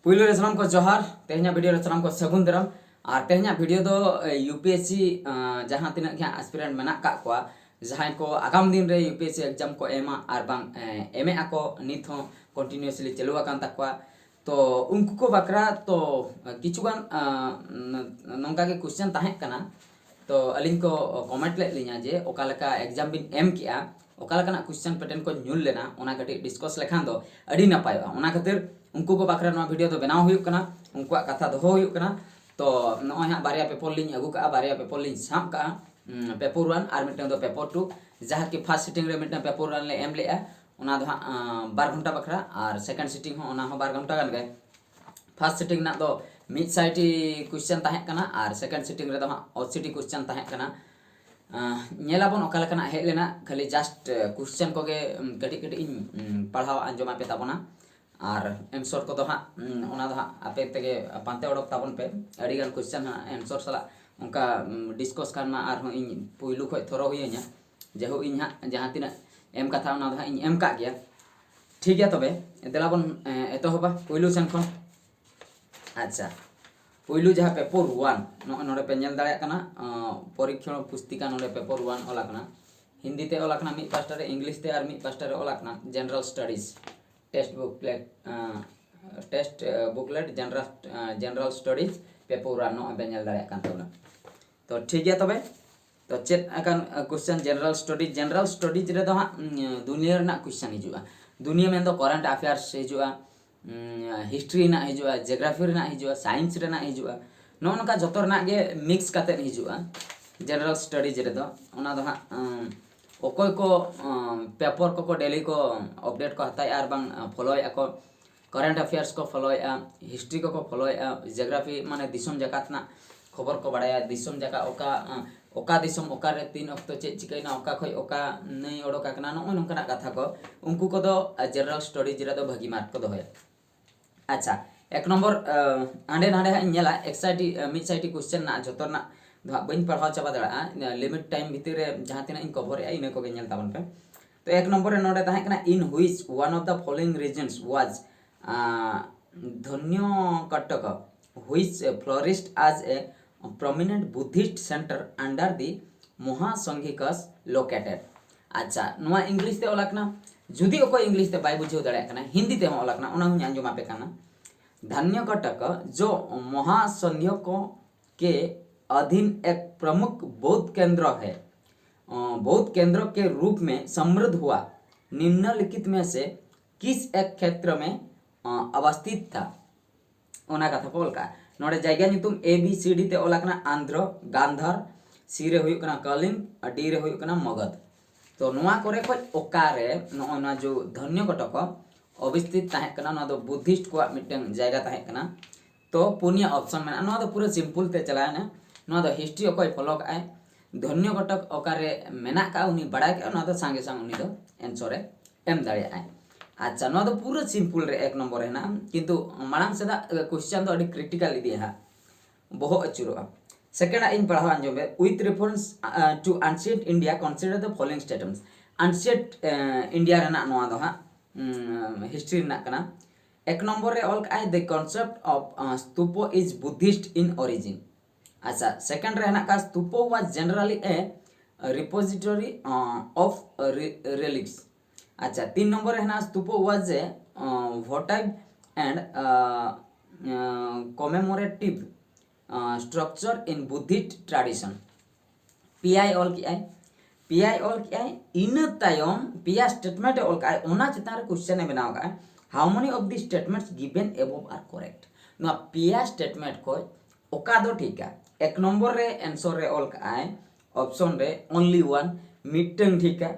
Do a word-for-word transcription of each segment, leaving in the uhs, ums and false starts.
ᱯᱩᱭᱞᱩ ᱨᱮ ᱥᱟᱱᱟᱢ ᱠᱚ ᱡᱚᱦᱟᱨ᱾ ᱛᱮᱦᱮᱧᱟᱜ ᱵᱷᱤᱰᱤᱭᱳ ᱨᱮ ᱥᱟᱱᱟᱢ ᱠᱚ ᱥᱟᱹᱜᱩᱱ ᱫᱟᱨᱟᱢ᱾ ᱟᱨ ᱛᱮᱦᱮᱧᱟᱜ ᱵᱷᱤᱰᱤᱭᱳ ᱫᱚ ᱭᱩ ᱯᱤ ᱮᱥ ᱥᱤ ᱡᱟᱦᱟᱸ ᱛᱤᱱᱟᱹᱜ ᱜᱮ ᱦᱟᱸᱜ ᱟᱥᱯᱤᱨᱮᱱᱴ ᱢᱮᱱᱟᱜ ᱠᱟᱜ ᱠᱚᱣᱟ, ᱡᱟᱦᱟᱸᱭ ᱠᱚ ᱟᱜᱟᱢ ᱫᱤᱱ ᱨᱮ U P S C exam ᱠᱚ ᱮᱢᱟ ᱟᱨ ᱵᱟᱝ ᱮᱢᱮᱜ ᱟᱠᱚ, ᱱᱤᱛ ᱦᱚᱸ ᱠᱚᱱᱴᱤᱱᱤᱭᱩᱥᱞᱤ ᱪᱟᱹᱞᱩ ᱟᱠᱟᱱ ᱛᱟᱠᱚᱣᱟ᱾ ᱛᱚ ᱩᱱᱠᱩ ᱠᱚ ᱵᱟᱠᱷᱨᱟ ᱛᱚ ᱠᱤᱪᱷᱩᱜᱟᱱ ᱱᱚᱝᱠᱟ ᱜᱮ ᱠᱚᱥᱪᱮᱱ ᱛᱟᱦᱮᱸ ᱠᱟᱱᱟ᱾ ᱛᱚ ᱟᱹᱞᱤᱧ ᱠᱚ ᱠᱚᱢᱮᱱᱴ ᱞᱮᱫ ᱞᱤᱧᱟ ᱡᱮ ᱚᱠᱟ ᱞᱮᱠᱟ ᱮᱠᱡᱟᱢ ᱵᱤᱱ ᱮᱢ ᱠᱮᱜᱼᱟ, ᱚᱠᱟ ᱞᱮᱠᱟᱱᱟᱜ ᱠᱚᱥᱪᱮᱱ ᱯᱮᱴᱟᱨᱱ ᱠᱚ ᱧᱩᱨ ᱞᱮᱱᱟ, ᱚᱱᱟ ᱠᱟᱹᱴᱤᱡ ᱰᱤᱥᱠᱟᱥ ᱞᱮᱠᱷᱟᱱ ᱫᱚ ᱟᱹᱰᱤ ᱱᱟᱯᱟᱭᱚᱜᱼᱟ᱾ ᱚᱱᱟ ᱠᱷᱟᱹᱛᱤᱨ ᱩᱱᱠᱩ ᱠᱚ ᱵᱟᱠᱷᱨᱟ ᱱᱚᱣᱟ ᱵᱷᱤᱰᱤᱭᱳ ᱫᱚ ᱵᱮᱱᱟᱣ ᱦᱩᱭᱩᱜ ᱠᱟᱱᱟ, ᱩᱱᱠᱩᱣᱟᱜ ᱠᱟᱛᱷᱟ ᱫᱚᱦᱚ ᱦᱩᱭᱩᱜ ᱠᱟᱱᱟ᱾ ᱛᱚ ᱱᱚᱜᱼᱚᱭ ᱦᱟᱸᱜ ᱵᱟᱨᱭᱟ ᱯᱮᱯᱚᱨ ᱞᱤᱧ ᱟᱹᱜᱩ ᱠᱟᱜᱼᱟ, ᱵᱟᱨᱭᱟ ᱯᱮᱯᱚᱨ ᱞᱤᱧ ᱥᱟᱵ ᱠᱟᱜᱼᱟ, ᱯᱮᱯᱚᱨ ᱳᱣᱟᱱ ᱟᱨ ᱢᱤᱫᱴᱟᱝ ᱫᱚ ᱯᱮᱯᱚᱨ ᱴᱩ, ᱡᱟᱦᱟᱸ ᱠᱤ ᱯᱷᱟᱥᱴ ᱥᱤᱴᱤᱝ ᱨᱮ ᱢᱤᱫᱴᱟᱝ ᱯᱮᱯᱚᱨ ᱳᱣᱟᱱ ᱞᱮ ᱮᱢ ᱞᱮᱜᱼᱟ, ᱚᱱᱟ ᱫᱚ ᱦᱟᱸᱜ ᱵᱟᱨ ᱜᱷᱚᱱᱴᱟ ᱵᱟᱠᱷᱨᱟ, ᱟᱨ ᱥᱮᱠᱮᱱᱰ ᱥᱤᱴᱤᱝ ᱦᱚᱸ ᱚᱱᱟ ᱦᱚᱸ ᱵᱟᱨ ᱜᱷᱚᱱᱴᱟ ᱜᱟᱱ ᱜᱮ᱾ ᱯᱷᱟᱥᱴ ᱥᱤᱴᱤᱝ ᱨᱮᱱᱟᱜ ᱫᱚ ᱢᱤᱫ ᱥᱟᱭᱴᱤ ᱠᱚᱥᱪᱮᱱ ᱛᱟᱦᱮᱸ ᱠᱟᱱᱟ ᱟᱨ ᱥᱮᱠᱮᱱᱰ ᱥᱤᱴᱤᱝ ᱨᱮᱫᱚ ᱦᱟᱸᱜ ᱚᱥᱤᱴᱤ ᱠᱚᱥᱪᱮᱱ ᱛᱟᱦᱮᱸ ᱠᱟᱱᱟ᱾ ᱧᱮᱞᱟᱵᱚᱱ ᱚᱠᱟ ᱞᱮᱠᱟᱱᱟᱜ ᱦᱮᱡ ᱞᱮᱱᱟ, ᱠᱷᱟᱹᱞᱤ ᱡᱟᱥᱴ ᱠᱚᱥᱪᱮᱱ ᱠᱚᱜᱮ ᱠᱟᱹᱴᱤᱡ ᱠᱟᱹᱴᱤᱡ ᱤᱧ ᱯᱟᱲᱦᱟᱣ ᱟᱸᱡᱚᱢ ᱟᱯᱮ ᱛᱟᱵᱚᱱᱟ᱾ ᱟᱨ ᱮᱱᱥᱚᱨ ᱠᱚᱫᱚ ᱦᱟᱸᱜ ᱚᱱᱟ ᱫᱚ ᱦᱟᱸᱜ ᱟᱯᱮ ᱛᱮᱜᱮ ᱯᱟᱱᱛᱮ ᱚᱰᱚᱠ ᱛᱟᱵᱚᱱ ᱯᱮ᱾ ᱟᱹᱰᱤᱜᱟᱱ ᱠᱚᱥᱪᱮᱱ ᱦᱟᱸᱜ ᱮᱱᱥᱚᱨ ᱥᱟᱞᱟᱜ ᱚᱱᱠᱟ ᱰᱤᱥᱠᱟᱥ ᱠᱷᱟᱱ ᱢᱟ ᱟᱨᱦᱚᱸ ᱤᱧ ᱯᱩᱭᱞᱩ ᱠᱷᱚᱱ ᱛᱷᱚᱨᱚ ᱦᱩᱭᱟᱹᱧᱟ᱾ ᱡᱟᱭᱦᱳᱠ, ᱤᱧ ᱦᱟᱸᱜ ᱡᱟᱦᱟᱸ ᱛᱤᱱᱟᱹᱜ ᱮᱢ ᱠᱟᱛᱷᱟ ᱚᱱᱟ ᱫᱚ ᱦᱟᱸᱜ ᱤᱧ ᱮᱢ ᱠᱟᱜ ᱜᱮᱭᱟ᱾ ᱴᱷᱤᱠ ᱜᱮᱭᱟ, ᱛᱚᱵᱮ ᱫᱮᱞᱟ ᱵᱚᱱ ᱮᱛᱚᱦᱚᱵᱟ ᱯᱩᱭᱞᱩ ᱥᱮᱱ ᱠᱷᱚᱱ᱾ ᱟᱪᱪᱷᱟ, ᱯᱩᱭᱞᱩ ᱡᱟᱦᱟᱸ ᱯᱮᱯᱚᱨ ᱳᱣᱟᱱ, ᱱᱚᱜᱼᱚᱭ ᱱᱚᱰᱮ ᱯᱮ ᱧᱮᱞ ᱫᱟᱲᱮᱭᱟᱜ ᱠᱟᱱᱟ, ᱯᱚᱨᱤᱠᱠᱷᱚᱬ ᱯᱩᱥᱛᱤᱠᱟ ᱱᱚᱰᱮ ᱯᱮᱯᱚᱨ ᱳᱣᱟᱱ ᱚᱞ ᱟᱠᱟᱱᱟ᱾ ᱦᱤᱱᱫᱤ ᱛᱮ ᱚᱞ ᱟᱠᱟᱱᱟ ᱢᱤᱫ ᱯᱟᱥᱴᱟ ᱨᱮ, ᱤᱝᱞᱤᱥ ᱛᱮ ᱟᱨ ᱢᱤᱫ ᱯᱟᱥᱴᱟ ᱨᱮ ᱚᱞ ᱟᱠᱟᱱᱟ general studies test booklet, test booklet general general studies paper one ᱱᱚᱜᱼᱚᱭ ᱯᱮ ᱧᱮᱞ ᱫᱟᱲᱮᱭᱟᱜ ᱠᱟᱱ ᱛᱟᱵᱚᱱᱟ᱾ ᱛᱚ ᱴᱷᱤᱠ ᱜᱮᱭᱟ, ᱛᱚᱵᱮ ᱛᱚ ᱪᱮᱫ ᱟᱠᱟᱱ question general studies? General studies ᱨᱮᱫᱚ ᱦᱟᱸᱜ ᱫᱩᱱᱤᱭᱟᱹ ᱨᱮᱱᱟᱜ ᱠᱚᱥᱪᱮᱱ ᱦᱤᱡᱩᱜᱼᱟ᱾ ᱫᱩᱱᱤᱭᱟᱹ ᱢᱮᱱᱫᱚ ᱠᱟᱨᱮᱱᱴ ᱟᱯᱷᱮᱭᱟᱨᱥ ᱦᱤᱡᱩᱜᱼᱟ, ᱦᱤᱥᱴᱨᱤ ᱨᱮᱱᱟᱜ ᱦᱤᱡᱩᱜᱼᱟ, ᱡᱤᱭᱳᱜᱨᱟᱯᱷᱤ ᱨᱮᱱᱟᱜ ᱦᱤᱡᱩᱜᱼᱟ, ᱥᱟᱭᱮᱱᱥ ᱨᱮᱱᱟᱜ ᱦᱤᱡᱩᱜᱼᱟ᱾ ᱱᱚᱜᱼᱚ ᱱᱚᱝᱠᱟ ᱡᱚᱛᱚ ᱨᱮᱱᱟᱜ ᱜᱮ ᱢᱤᱠᱥ ᱠᱟᱛᱮᱫ ᱦᱤᱡᱩᱜᱼᱟ ᱡᱮᱱᱟᱨᱮᱞ ᱥᱴᱟᱰᱤᱡᱽ ᱨᱮᱫᱚ᱾ ᱚᱱᱟ ᱫᱚ ᱦᱟᱸᱜ ᱚᱠᱚᱭ ᱠᱚ ᱯᱮᱯᱚᱨ ᱠᱚᱠᱚ ᱰᱮᱞᱤ ᱠᱚ ᱟᱯᱰᱮᱴ ᱠᱚ ᱦᱟᱛᱟᱣᱮᱫᱼᱟ ᱟᱨ ᱵᱟᱝ ᱯᱷᱚᱞᱳᱭᱮᱫᱼᱟ ᱠᱚ, ᱠᱟᱨᱮᱱᱴ ᱟᱯᱷᱮᱭᱟᱨᱥ ᱠᱚ ᱯᱷᱚᱞᱳᱭᱮᱫᱼᱟ, ᱦᱤᱥᱴᱨᱤ ᱠᱚᱠᱚ ᱯᱷᱚᱞᱳᱭᱮᱫᱼᱟ, ᱡᱤᱭᱳᱜᱨᱟᱯᱷᱤ ᱢᱟᱱᱮ ᱫᱤᱥᱚᱢ ᱡᱟᱠᱟᱛ ᱨᱮᱱᱟᱜ ᱠᱷᱚᱵᱚᱨ ᱠᱚ ᱵᱟᱲᱟᱭᱟ, ᱫᱤᱥᱚᱢ ᱡᱟᱠᱟᱛ ᱚᱠᱟ ᱚᱠᱟ ᱫᱤᱥᱚᱢ ᱚᱠᱟᱨᱮ ᱛᱤᱱ ᱚᱠᱛᱚ ᱪᱮᱫ ᱪᱤᱠᱟᱹᱭᱮᱱᱟ, ᱚᱠᱟ ᱠᱷᱚᱱ ᱚᱠᱟ ᱱᱟᱹᱭ ᱚᱰᱚᱠ ᱟᱠᱟᱱᱟ, ᱱᱚᱜᱼᱚᱭ ᱱᱚᱝᱠᱟᱱᱟᱜ ᱠᱟᱛᱷᱟ ᱠᱚ᱾ ᱩᱱᱠᱩ ᱠᱚᱫᱚ ᱡᱮᱱᱟᱨᱮᱞ ᱥᱴᱟᱰᱤᱡᱽ ᱨᱮᱫᱚ ᱵᱷᱟᱹᱜᱤ ᱢᱟᱨᱠ ᱠᱚ ᱫᱚᱦᱚᱭᱟ᱾ ᱟᱪᱪᱷᱟ, ᱮᱠ ᱱᱚᱢᱵᱚᱨ ᱦᱟᱸᱰᱮ ᱱᱟᱰᱮ ᱦᱟᱸᱜ ᱤᱧ ᱧᱮᱞᱟ, ᱮᱠ ᱥᱟᱭᱴᱤ ᱢᱤᱫ ᱥᱟᱭᱴᱤ ᱠᱚᱥᱪᱮᱱ ᱨᱮᱱᱟᱜ ᱡᱚᱛᱚ ᱨᱮᱱᱟᱜ ᱫᱚ ᱦᱟᱸᱜ ᱵᱟᱹᱧ ᱯᱟᱲᱦᱟᱣ ᱪᱟᱵᱟ ᱫᱟᱲᱮᱭᱟᱜᱼᱟ᱾ ᱞᱤᱢᱤᱴ ᱴᱟᱭᱤᱢ ᱵᱷᱤᱛᱤᱨ ᱨᱮ ᱡᱟᱦᱟᱸ ᱛᱤᱱᱟᱹᱜ ᱤᱧ ᱠᱚᱵᱷᱚᱨᱮᱜᱼᱟ, ᱤᱱᱟᱹ ᱠᱚᱜᱮ ᱧᱮᱞ ᱛᱟᱵᱚᱱ ᱯᱮ᱾ ᱛᱚ ᱮᱠ ᱱᱚᱢᱵᱚᱨ ᱨᱮ ᱱᱚᱰᱮ ᱛᱟᱦᱮᱸ ᱠᱟᱱᱟ, in which one of the following regions was ᱫᱷᱚᱱᱭᱚᱠᱚᱴᱚᱠ which flourished as a prominent Buddhist center under the Mahasanghikas located. ᱟᱪᱪᱷᱟ, ᱱᱚᱣᱟ ᱤᱝᱞᱤᱥ ᱛᱮ ᱚᱞ ᱟᱠᱟᱱᱟ᱾ ᱡᱩᱫᱤ ᱚᱠᱚᱭ ᱤᱝᱞᱤᱥ ᱛᱮ ᱵᱟᱭ ᱵᱩᱡᱷᱟᱹᱣ ᱫᱟᱲᱮᱭᱟᱜ ᱠᱟᱱᱟ, ᱦᱤᱱᱫᱤ ᱛᱮᱦᱚᱸ ᱚᱞ ᱟᱠᱟᱱᱟ, ᱚᱱᱟ ᱦᱚᱸᱧ ᱟᱸᱡᱚᱢ ᱟᱯᱮ ᱠᱟᱱᱟ᱾ ᱫᱷᱟᱱᱭᱚᱠᱚᱴᱚᱠ ᱡᱚ ᱢᱚᱦᱟᱥᱚᱱᱭᱚᱠᱚ के अधीन एक प्रमुख बौद्ध केंद्र है। अ, बौद्ध केंद्र के रूप में समृद्ध हुआ। निम्नलिखित में से किस एक क्षेत्र में, अ, अवस्थित था? ᱚᱱᱟ ᱠᱟᱛᱷᱟ ᱠᱚ ᱚᱞ ᱠᱟᱜᱼᱟ᱾ ᱱᱚᱰᱮ ᱡᱟᱭᱜᱟ ᱧᱩᱛᱩᱢ A B C D ᱛᱮ ᱚᱞ ᱟᱠᱟᱱᱟ ᱟᱱᱫᱷᱨᱚ, ᱜᱟᱱᱫᱷᱟᱨ, C ᱨᱮ ᱦᱩᱭᱩᱜ ᱠᱟᱱᱟ ᱠᱟᱞᱤᱝ ᱟᱨ D ᱨᱮ ᱦᱩᱭᱩᱜ ᱠᱟᱱᱟ ᱢᱚᱜᱚᱫᱷ᱾ ᱛᱚ ᱱᱚᱣᱟ ᱠᱚᱨᱮ ᱠᱷᱚᱡ ᱚᱠᱟᱨᱮ ᱱᱚᱜᱼᱚᱭ ᱱᱚᱣᱟ ᱡᱚ ᱫᱷᱚᱱᱭᱚᱠᱚᱴᱚᱠ ᱚᱵᱚᱥᱛᱷᱤᱛ ᱛᱟᱦᱮᱸ ᱠᱟᱱᱟ, ᱱᱚᱣᱟ ᱫᱚ ᱵᱩᱫᱽᱫᱷᱤᱥᱴ ᱠᱚᱣᱟᱜ ᱢᱤᱫᱴᱟᱝ ᱡᱟᱭᱜᱟ ᱛᱟᱦᱮᱸ ᱠᱟᱱᱟ᱾ ᱛᱚ ᱯᱩᱱᱭᱟ ᱚᱯᱥᱚᱱ ᱢᱮᱱᱟᱜᱼᱟ᱾ ᱱᱚᱣᱟ ᱫᱚ ᱯᱩᱨᱟᱹ ᱥᱤᱢᱯᱩᱞ ᱛᱮ ᱪᱟᱞᱟᱣᱮᱱᱟ᱾ ᱱᱚᱣᱟ ᱫᱚ ᱦᱤᱥᱴᱨᱤ ᱚᱠᱚᱭ ᱯᱷᱚᱞᱳ ᱠᱟᱜᱼᱟᱭ, ᱫᱷᱚᱱᱭᱚᱠᱚᱴᱚᱠ ᱚᱠᱟᱨᱮ ᱢᱮᱱᱟᱜ ᱠᱟᱜᱼᱟ, ᱩᱱᱤ ᱵᱟᱲᱟᱭ ᱠᱟᱜᱼᱟ, ᱱᱚᱣᱟ ᱫᱚ ᱥᱟᱸᱜᱮ ᱥᱟᱝ ᱩᱱᱤ ᱫᱚ ᱮᱱᱥᱚᱨᱮ ᱮᱢ ᱫᱟᱲᱮᱭᱟᱜᱼᱟᱭ᱾ ᱟᱪᱪᱷᱟ, ᱱᱚᱣᱟ ᱫᱚ ᱯᱩᱨᱟᱹ ᱥᱤᱢᱯᱩᱞ ᱨᱮ ᱮᱠ ᱱᱚᱢᱵᱚᱨ ᱦᱮᱱᱟᱜᱼᱟ, ᱠᱤᱱᱛᱩ ᱢᱟᱲᱟᱝ ᱥᱮᱫᱟᱜ ᱠᱚᱥᱪᱟᱱ ᱫᱚ ᱟᱹᱰᱤ ᱠᱨᱤᱴᱤᱠᱟᱞ ᱤᱫᱤᱭᱟ ᱦᱟᱸᱜ, ᱵᱚᱦᱚᱜ ᱟᱹᱪᱩᱨᱚᱜᱼᱟ᱾ ᱥᱮᱠᱮᱱᱰ ᱟᱜ ᱤᱧ ᱯᱟᱲᱦᱟᱣ ᱟᱸᱡᱚᱢ ᱯᱮ᱾ With reference, uh, to ancient India, consider the following statements. Ancient, uh, India ᱨᱮᱱᱟᱜ ᱱᱚᱣᱟ ᱫᱚ ᱦᱟᱸᱜ ᱦᱤᱥᱴᱨᱤ ᱨᱮᱱᱟᱜ ᱠᱟᱱᱟ᱾ ᱮᱠ ᱱᱚᱢᱵᱚᱨ ᱨᱮ ᱚᱞ ᱠᱟᱜᱼᱟᱭ, the concept of, uh, stupa is Buddhist in origin. ᱟᱪᱪᱷᱟ, ᱥᱮᱠᱮᱱᱰ ᱨᱮ ᱦᱮᱱᱟᱜ ᱠᱟᱜᱼᱟ, stupa was generally a repository, uh, of, uh, re- relics. ᱟᱪᱪᱷᱟ, ᱛᱤᱱ ᱱᱚᱢᱵᱚᱨ ᱨᱮ ᱦᱮᱱᱟᱜᱼᱟ, stupa was a, uh, votive and, uh, uh, commemorative, uh, structure in Buddhist tradition. ᱯᱮᱭᱟᱭ ᱚᱞ ᱠᱮᱜᱼᱟᱭ, ᱯᱮᱭᱟᱭ ᱚᱞ ᱠᱮᱜᱼᱟᱭ᱾ ᱤᱱᱟᱹ ᱛᱟᱭᱚᱢ ᱯᱮᱭᱟ ᱥᱴᱮᱴᱢᱮᱱᱴ ᱮ ᱚᱞ ᱠᱟᱜᱼᱟᱭ, ᱚᱱᱟ ᱪᱮᱛᱟᱱ ᱨᱮ ᱠᱚᱥᱪᱮᱱ ᱮ ᱵᱮᱱᱟᱣ ᱠᱟᱜᱼᱟᱭ, how many of the statements given above are correct? ᱱᱚᱣᱟ ᱯᱮᱭᱟ ᱥᱴᱮᱴᱢᱮᱱᱴ ᱠᱷᱚᱡ ᱚᱠᱟ ᱫᱚ ᱴᱷᱤᱠᱟ? ᱮᱠ ᱱᱚᱢᱵᱚᱨ ᱨᱮ ᱮᱱᱥᱚᱨ ᱨᱮ ᱚᱞ ᱠᱟᱜᱼᱟᱭ ᱚᱯᱥᱚᱱ ᱨᱮ only one, ᱢᱤᱫᱴᱟᱝ ᱴᱷᱤᱠᱟ᱾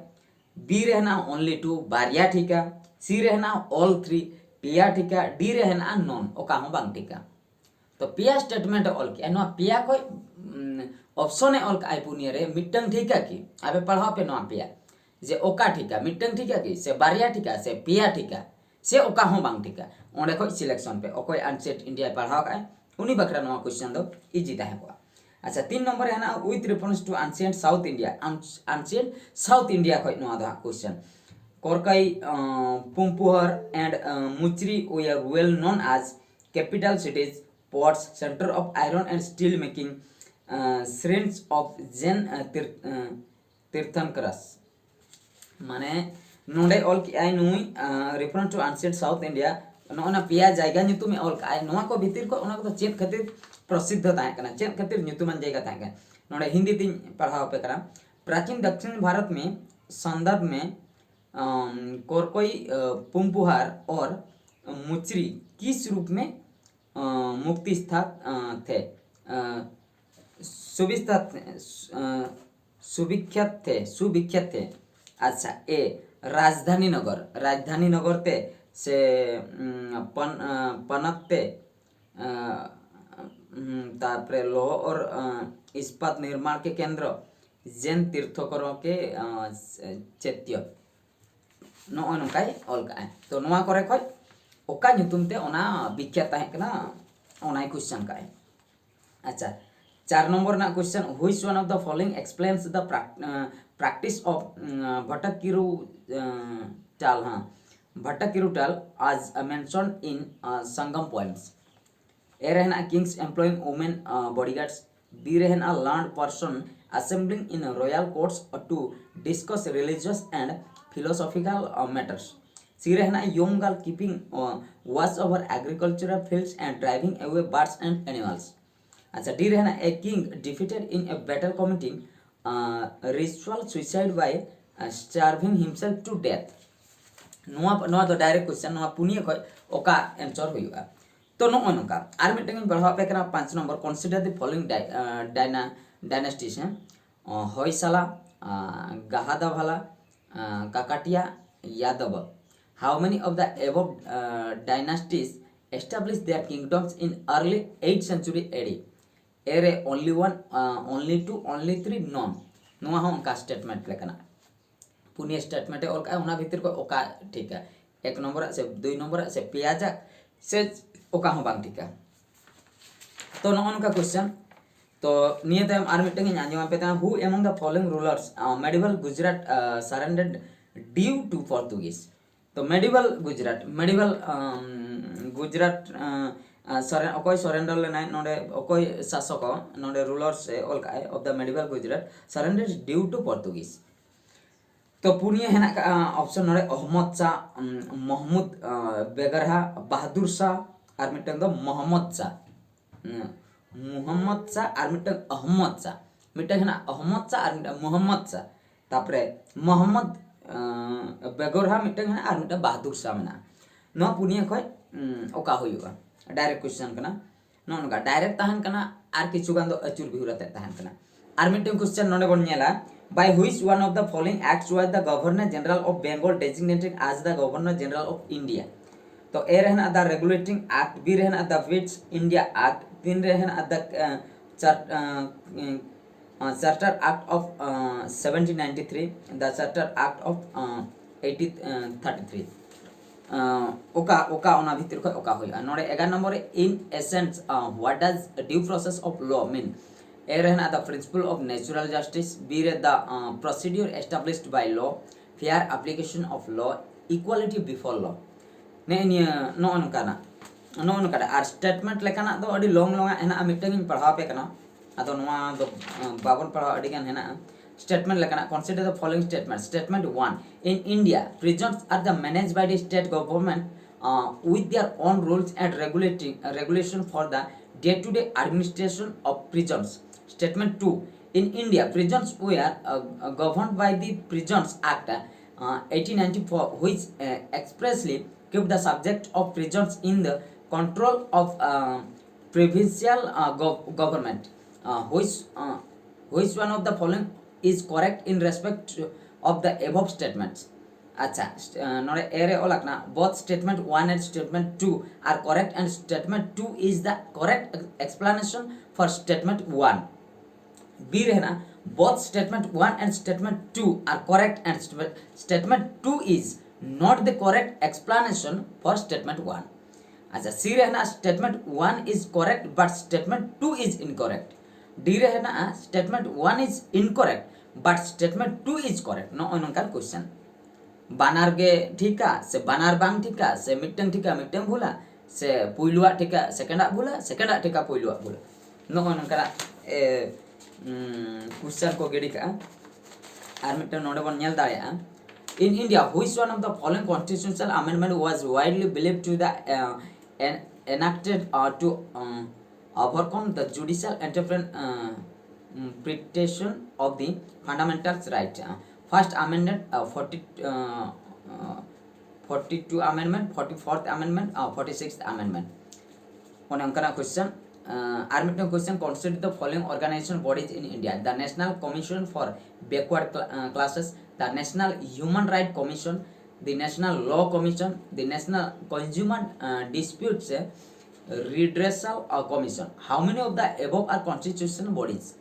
B ᱨᱮ ᱦᱮᱱᱟᱜᱼᱟ only two, ᱵᱟᱨᱭᱟ ᱴᱷᱤᱠᱟ᱾ C ᱨᱮ ᱦᱮᱱᱟᱜᱼᱟ all three, ᱯᱮᱭᱟ ᱴᱷᱤᱠᱟ᱾ D ᱨᱮ ᱦᱮᱱᱟᱜᱼᱟ none, ᱚᱠᱟ ᱦᱚᱸ ᱵᱟᱝ ᱴᱷᱤᱠᱟ᱾ ᱛᱚ ᱯᱮᱭᱟ ᱥᱴᱮᱴᱢᱮᱱᱴ ᱮ ᱚᱞ ᱠᱮᱜᱼᱟ, ᱱᱚᱣᱟ ᱯᱮᱭᱟ ᱠᱷᱚᱡ ᱚᱯᱥᱚᱱ ᱮ ᱚᱞ ᱠᱟᱜᱼᱟᱭ ᱯᱩᱱᱭᱟᱹ ᱨᱮ, ᱢᱤᱫᱴᱟᱝ ᱴᱷᱤᱠᱟ ᱠᱤ? ᱟᱯᱮ ᱯᱟᱲᱦᱟᱣ ᱯᱮ ᱱᱚᱣᱟ ᱯᱮᱭᱟ, ᱡᱮ ᱚᱠᱟ ᱴᱷᱤᱠᱟ, ᱢᱤᱫᱴᱟᱝ ᱴᱷᱤᱠᱟ ᱠᱤ, ᱥᱮ ᱵᱟᱨᱭᱟ ᱴᱷᱤᱠᱟ, ᱥᱮ ᱯᱮᱭᱟ ᱴᱷᱤᱠᱟ, ᱥᱮ ᱚᱠᱟ ᱦᱚᱸ ᱵᱟᱝ ᱴᱷᱤᱠᱟ? ᱚᱸᱰᱮ ᱠᱷᱚᱡ ᱥᱤᱞᱮᱠᱥᱚᱱ ᱯᱮ᱾ ᱚᱠᱚᱭ ᱟᱱᱥᱮᱴ ᱤᱱᱰᱤᱭᱟᱭ ᱯᱟᱲᱦᱟᱣ ᱠᱟᱜᱼᱟᱭ, ᱩᱱᱤ ᱵᱟᱠᱷᱨᱟ ᱱᱚᱣᱟ ᱠᱚᱥᱪᱮᱱ ᱫᱚ ᱤᱡᱤ ᱛᱟᱦᱮᱸ ᱠᱚᱜᱼᱟ᱾ ᱟᱪᱪᱷᱟ, ᱛᱤᱱ ᱱᱚᱢᱵᱚᱨ ᱨᱮ ᱦᱮᱱᱟᱜᱼᱟ, with reference to ancient South India, ancient South India ᱠᱷᱚᱡ ᱱᱚᱣᱟ ᱫᱚ ᱦᱟᱸᱜ question. Korkai, uh, Pumpuhar and uh, Muchri were well known as capital cities, ports, center of iron and steel making, uh, shrines of Jain uh, Tir- uh, Tirthankaras. ᱢᱟᱱᱮ ᱱᱚᱰᱮ ᱚᱞ ᱠᱮᱜᱼᱟᱭ ᱱᱩᱭ reference two ᱟᱱᱥᱤᱭᱮᱱᱴ ᱥᱟᱣᱩᱛ India, ᱱᱚᱜᱼᱚ ᱱᱟ ᱯᱮᱭᱟ ᱡᱟᱭᱜᱟ ᱧᱩᱛᱩᱢᱮ ᱚᱞ ᱠᱟᱜᱼᱟᱭ᱾ ᱱᱚᱣᱟ ᱠᱚ ᱵᱷᱤᱛᱤᱨ ᱠᱷᱚᱱ ᱚᱱᱟ ᱠᱚᱫᱚ ᱪᱮᱫ ᱠᱷᱟᱹᱛᱤᱨ ᱯᱨᱚᱥᱤᱫᱷ ᱛᱟᱦᱮᱸ ᱠᱟᱱᱟ, ᱪᱮᱫ ᱠᱷᱟᱹᱛᱤᱨ ᱧᱩᱛᱩᱢᱟᱱ ᱡᱟᱭᱜᱟ ᱛᱟᱦᱮᱸ ᱠᱟᱱᱟ? ᱱᱚᱰᱮ ᱦᱤᱱᱫᱤ ᱛᱤᱧ ᱯᱟᱲᱦᱟᱣ ᱟᱯᱮ ᱠᱟᱱᱟ᱾ प्राचीन दक्षिण भारत में संदर्भ में कोरकोई पुम्पुहार और मुचरी किस रूप में मुक्ति स्थान थे? सुविख्यात थे, सुविख्यात थे। अच्छा, ए राजधानी नगर, राजधानी नगर थे से पनत थे, ᱛᱟᱨᱯᱚᱨᱮ ᱞᱳᱦ ᱚᱨ ᱤᱥᱯᱟᱛ ᱱᱤᱨᱢᱟᱬ ᱠᱮ ᱠᱮᱱᱫᱨᱚ ᱡᱮᱱ ᱛᱤᱨᱛᱷᱚᱠᱚᱨᱚ ᱠᱮ ᱪᱮᱛᱭᱚ᱾ ᱱᱚᱜᱼᱚᱭ ᱱᱚᱝᱠᱟᱭ ᱚᱞ ᱠᱟᱜᱼᱟᱭ᱾ ᱛᱚ ᱱᱚᱣᱟ ᱠᱚᱨᱮ ᱠᱷᱚᱡ ᱚᱠᱟ ᱧᱩᱛᱩᱢ ᱛᱮ ᱚᱱᱟ ᱵᱤᱠᱠᱷᱟᱛ ᱛᱟᱦᱮᱸ ᱠᱟᱱᱟ, ᱚᱱᱟᱭ ᱠᱩᱥᱪᱟᱱ ᱠᱟᱜᱼᱟᱭ᱾ ᱟᱪᱪᱷᱟ, ᱪᱟᱨ ᱱᱚᱢᱵᱚᱨ ᱨᱮᱱᱟᱜ ᱠᱩᱥᱪᱟᱱ, which one of the following explains the practice of Bhattakiru tal, हाँ, Bhattakiru tal as mentioned in Sangam poems? A ᱨᱮ ᱦᱮᱱᱟᱜᱼᱟ kings employing women bodyguards, B ᱨᱮ ᱦᱮᱱᱟᱜᱼᱟ learned person assembling in royal courts to discuss religious and philosophical matters, C ᱨᱮ ᱦᱮᱱᱟᱜᱼᱟ young girl keeping watch over agricultural fields and driving away birds and animals, ᱟᱪᱪᱷᱟ, D ᱨᱮ ᱦᱮᱱᱟᱜᱼᱟ a king defeated in a battle committing ritual suicide by starving himself to death. ᱱᱚᱣᱟ ᱱᱚᱣᱟ ᱫᱚ direct question, ᱱᱚᱣᱟ ᱯᱩᱱᱭᱟᱹ ᱠᱷᱚᱡ ᱚᱠᱟ answer ᱦᱩᱭᱩᱜᱼᱟ? ᱛᱚ ᱱᱚᱜᱼᱚᱭ ᱱᱚᱝᱠᱟ, ᱟᱨ ᱢᱤᱫᱴᱟᱝ ᱤᱧ ᱯᱟᱲᱦᱟᱣ ᱟᱯᱮ ᱠᱟᱱᱟ, ᱯᱟᱸᱪ number, consider the following dy- dynasties, ᱦᱮᱸ, ᱦᱚᱭᱥᱟᱞᱟ, ᱜᱟᱦᱟᱫᱟᱵᱷᱟᱞᱟ, ᱠᱟᱠᱟᱴᱤᱭᱟ, ᱭᱟᱫᱚᱵ। How many of the above dynasties established their kingdoms in early eighth century A D? A ᱨᱮ only one, only two, only three, none। ᱱᱚᱣᱟ ᱦᱚᱸ ᱚᱱᱠᱟ statement ᱞᱮᱠᱟᱱᱟᱜ ᱯᱩᱱᱭᱟᱹ statement ᱮ ᱚᱞ ᱠᱟᱜᱼᱟ, ᱚᱱᱟ ᱵᱷᱤᱛᱤᱨ ᱠᱷᱚᱱ ᱚᱠᱟ ᱴᱷᱤᱠᱟ? ᱮᱠ ᱱᱚᱢᱵᱚᱨᱟᱜ ᱥᱮ ᱫᱩᱭ ᱱᱚᱢᱵᱚᱨᱟᱜ ᱥᱮ ᱯᱮᱭᱟᱡᱟᱜ ᱥᱮ ᱚᱠᱟ ᱦᱚᱸ ᱵᱟᱝ ᱴᱷᱤᱠᱟ? ᱛᱚ ᱱᱚᱜᱼᱚ ᱱᱚᱝᱠᱟ question᱾ ᱛᱚ ᱱᱤᱭᱟᱹ ᱛᱟᱭᱚᱢ ᱟᱨ ᱢᱤᱫᱴᱟᱝ ᱤᱧ ᱟᱸᱡᱚᱢ ᱟᱯᱮ ᱠᱟᱱᱟ, who among the following rulers medieval Gujarat surrendered due to Portuguese. ᱛᱚ medieval Gujarat, medieval Gujarat Soren ᱚᱠᱚᱭ ᱥᱚᱨᱮᱱᱰᱟᱨ ᱞᱮᱱᱟᱭ ᱱᱚᱰᱮ, ᱚᱠᱚᱭ ᱥᱟᱥᱚᱠᱚ ᱱᱚᱰᱮ ᱨᱩᱞᱟᱨ ᱥᱮ ᱚᱞ ᱠᱟᱜᱼᱟᱭ of the medieval Gujarat surrendered due to Portuguese. ᱛᱚ ᱯᱩᱱᱭᱟᱹ ᱦᱮᱱᱟᱜ ᱠᱟᱜᱼᱟ ᱚᱯᱥᱚᱱ ᱱᱚᱰᱮ ᱚᱦᱢᱚᱫ ᱥᱟ, ᱢᱚᱦᱢᱩᱫ ᱵᱮᱜᱟᱨᱦᱟ, ᱵᱟᱦᱟᱫᱩᱨ ᱥᱟ, ᱟᱨ ᱢᱤᱫᱴᱟᱝ ᱫᱚ ᱢᱚᱦᱢᱚᱫ ᱥᱟ᱾ ᱢᱩᱦᱟᱢᱢᱚᱫ ᱥᱟ ᱟᱨ ᱢᱤᱫᱴᱟᱝ ᱚᱦᱢᱚᱫ ᱥᱟ, ᱢᱤᱫᱴᱟᱝ ᱦᱮᱱᱟᱜ ᱚᱦᱢᱚᱫ ᱥᱟ ᱟᱨ ᱢᱤᱫᱴᱟᱝ ᱢᱩᱦᱟᱢᱢᱚᱫ ᱥᱟ, ᱛᱟᱯᱚᱨᱮ ᱢᱚᱦᱢᱢᱚᱫ ᱵᱮᱜᱚᱨᱦᱟ ᱢᱤᱫᱴᱟᱝ ᱦᱮᱱᱟᱜ ᱟᱨ ᱢᱤᱫᱴᱟᱝ ᱵᱟᱦᱟᱫᱩᱨ ᱥᱟ ᱢᱮᱱᱟᱜᱼᱟ᱾ ᱱᱚᱣᱟ ᱯᱩᱱᱭᱟᱹ ᱠᱷᱚᱡ ᱚᱠᱟ ᱦᱩᱭᱩᱜᱼᱟ? ᱰᱟᱭᱨᱮᱠᱴ ᱠᱚᱥᱪᱮᱱ ᱠᱟᱱᱟ᱾ ᱱᱚᱜᱼᱚ ᱱᱚᱝᱠᱟ ᱰᱟᱭᱨᱮᱠᱴ ᱛᱟᱦᱮᱱ ᱠᱟᱱᱟ ᱟᱨ ᱠᱤᱪᱷᱩ ᱜᱟᱱ ᱫᱚ ᱟᱹᱪᱩᱨ ᱵᱤᱦᱩᱨ ᱟᱛᱮᱫ ᱛᱟᱦᱮᱱ ᱠᱟᱱᱟ᱾ ᱟᱨ ᱢᱤᱫᱴᱟᱝ ᱠᱚᱥᱪᱮᱱ ᱱᱚᱰᱮ ᱵᱚᱱ ᱧᱮᱞᱟ, by which one of the following acts was the Governor General of Bengal designated as the Governor General of India? ᱛᱚ ᱮ ᱨᱮ ᱦᱮᱱᱟᱜ the regulating act, ᱵᱤ ᱨᱮ ᱦᱮᱱᱟᱜ the West India Act, ᱛᱤᱱ ᱨᱮ ᱦᱮᱱᱟᱜ the Charter Act of seventeen ninety three, the Charter Act of eighteen thirty three. ᱚᱠᱟ ᱚᱠᱟ ᱚᱱᱟ ᱵᱷᱤᱛᱤᱨ ᱠᱷᱚᱱ ᱚᱠᱟ ᱦᱩᱭᱩᱜᱼᱟ? ᱱᱚᱰᱮ ᱮᱜᱟᱨᱚ ᱱᱚᱢᱵᱚᱨ ᱨᱮ in essence what does due process of law mean? ᱮ ᱨᱮ ᱦᱮᱱᱟᱜ the principle of natural justice, B ᱨᱮ the procedure established by law, fair application of law, equality before law. ᱱᱮᱜᱼᱮ ᱱᱤᱭᱟᱹ ᱱᱚᱜᱼᱚ ᱱᱚᱝᱠᱟᱱᱟᱜ ᱱᱚᱜᱼᱚ ᱱᱚᱝᱠᱟᱱᱟᱜ ᱟᱨ ᱥᱴᱮᱴᱢᱮᱱᱴ ᱞᱮᱠᱟᱱᱟᱜ ᱫᱚ ᱟᱹᱰᱤ ᱞᱚᱝ ᱞᱚᱝ ᱟᱜ ᱦᱮᱱᱟᱜᱼᱟ᱾ ᱢᱤᱫᱴᱟᱝ ᱤᱧ ᱯᱟᱲᱦᱟᱣ ᱟᱯᱮ ᱠᱟᱱᱟ, ᱟᱫᱚ ᱱᱚᱣᱟ ᱫᱚ ᱵᱟᱵᱚᱱ ᱯᱟᱲᱦᱟᱣ, ᱟᱹᱰᱤ ᱜᱟᱱ ᱦᱮᱱᱟᱜᱼᱟ᱾ Statement ᱞᱮᱠᱟᱱᱟᱜ, consider the following statement. Statement one, in India prisons are the managed by the state government with their own rules and regulating regulation for the day to day administration of prisons. Statement two, in India prisons were governed by the Prisons Act eighteen ninety four, which expressly kept the subject of prisons in the control of provincial government. Which one of the following is correct in respect of the above statements? ᱟᱪᱪᱷᱟ, ᱱᱚᱰᱮ ᱮ ᱨᱮ ᱚᱞ ᱟᱠᱟᱱᱟ, both statement one and statement two are correct and statement two is the correct explanation for statement one. B ᱨᱮ ᱦᱮᱱᱟᱜᱼᱟ, both statement one and statement two are correct and statement two is not the correct explanation for statement one. ᱟᱪᱪᱷᱟ, C ᱨᱮ ᱦᱮᱱᱟᱜᱼᱟ, statement one is correct but statement two is incorrect. D ᱨᱮ ᱦᱮᱱᱟᱜᱼᱟ, statement one is incorrect but statement two is correct. ᱱᱚᱜᱼᱚᱭ ᱱᱚᱝᱠᱟᱱ question. ᱵᱟᱱᱟᱨ ᱜᱮ ᱴᱷᱤᱠᱟ ᱥᱮ ᱵᱟᱱᱟᱨ ᱵᱟᱝ ᱴᱷᱤᱠᱟ ᱥᱮ ᱢᱤᱫᱴᱟᱝ ᱴᱷᱤᱠᱟ ᱢᱤᱫᱴᱟᱝ ᱵᱷᱩᱞᱟ ᱥᱮ ᱯᱩᱭᱞᱩᱣᱟᱜ ᱴᱷᱤᱠᱟ ᱥᱮᱠᱮᱱᱰᱟᱜ ᱵᱷᱩᱞᱟ, ᱥᱮᱠᱮᱱᱰᱟᱜ ᱴᱷᱤᱠᱟ ᱯᱩᱭᱞᱩᱣᱟᱜ ᱵᱷᱩᱞᱟ? ᱱᱚᱜᱼᱚ ᱱᱚᱝᱠᱟᱱᱟᱜ ᱮ, ᱩᱢ, ᱠᱩᱥᱪᱟᱱ ᱠᱚ ᱜᱤᱰᱤ ᱠᱟᱜᱼᱟ᱾ ᱟᱨ ᱢᱤᱫᱴᱟᱝ ᱱᱚᱰᱮ ᱵᱚᱱ ᱧᱮᱞ ᱫᱟᱲᱮᱭᱟᱜᱼᱟ, In India, which one of the following constitutional amendment was widely believed to the uh, en- enacted uh, to um, overcome the judicial interpretation uh, mm, pretension of the fundamental right? Uh, first amendment, uh, forty, uh, uh, forty-two amendment, forty-fourth amendment, uh, forty-sixth amendment. ᱚᱱᱮ ᱚᱱᱠᱟᱱᱟᱜ question. ᱟᱨ ᱢᱤᱫᱴᱟᱝ question, Consider the following organization bodies in India: the National Commission for Backward Cla- uh, Classes, the National Human Rights Commission, the National Law Commission, the National Consumer uh, Disputes uh, Redressal uh, Commission. How many of the above are constitutional bodies?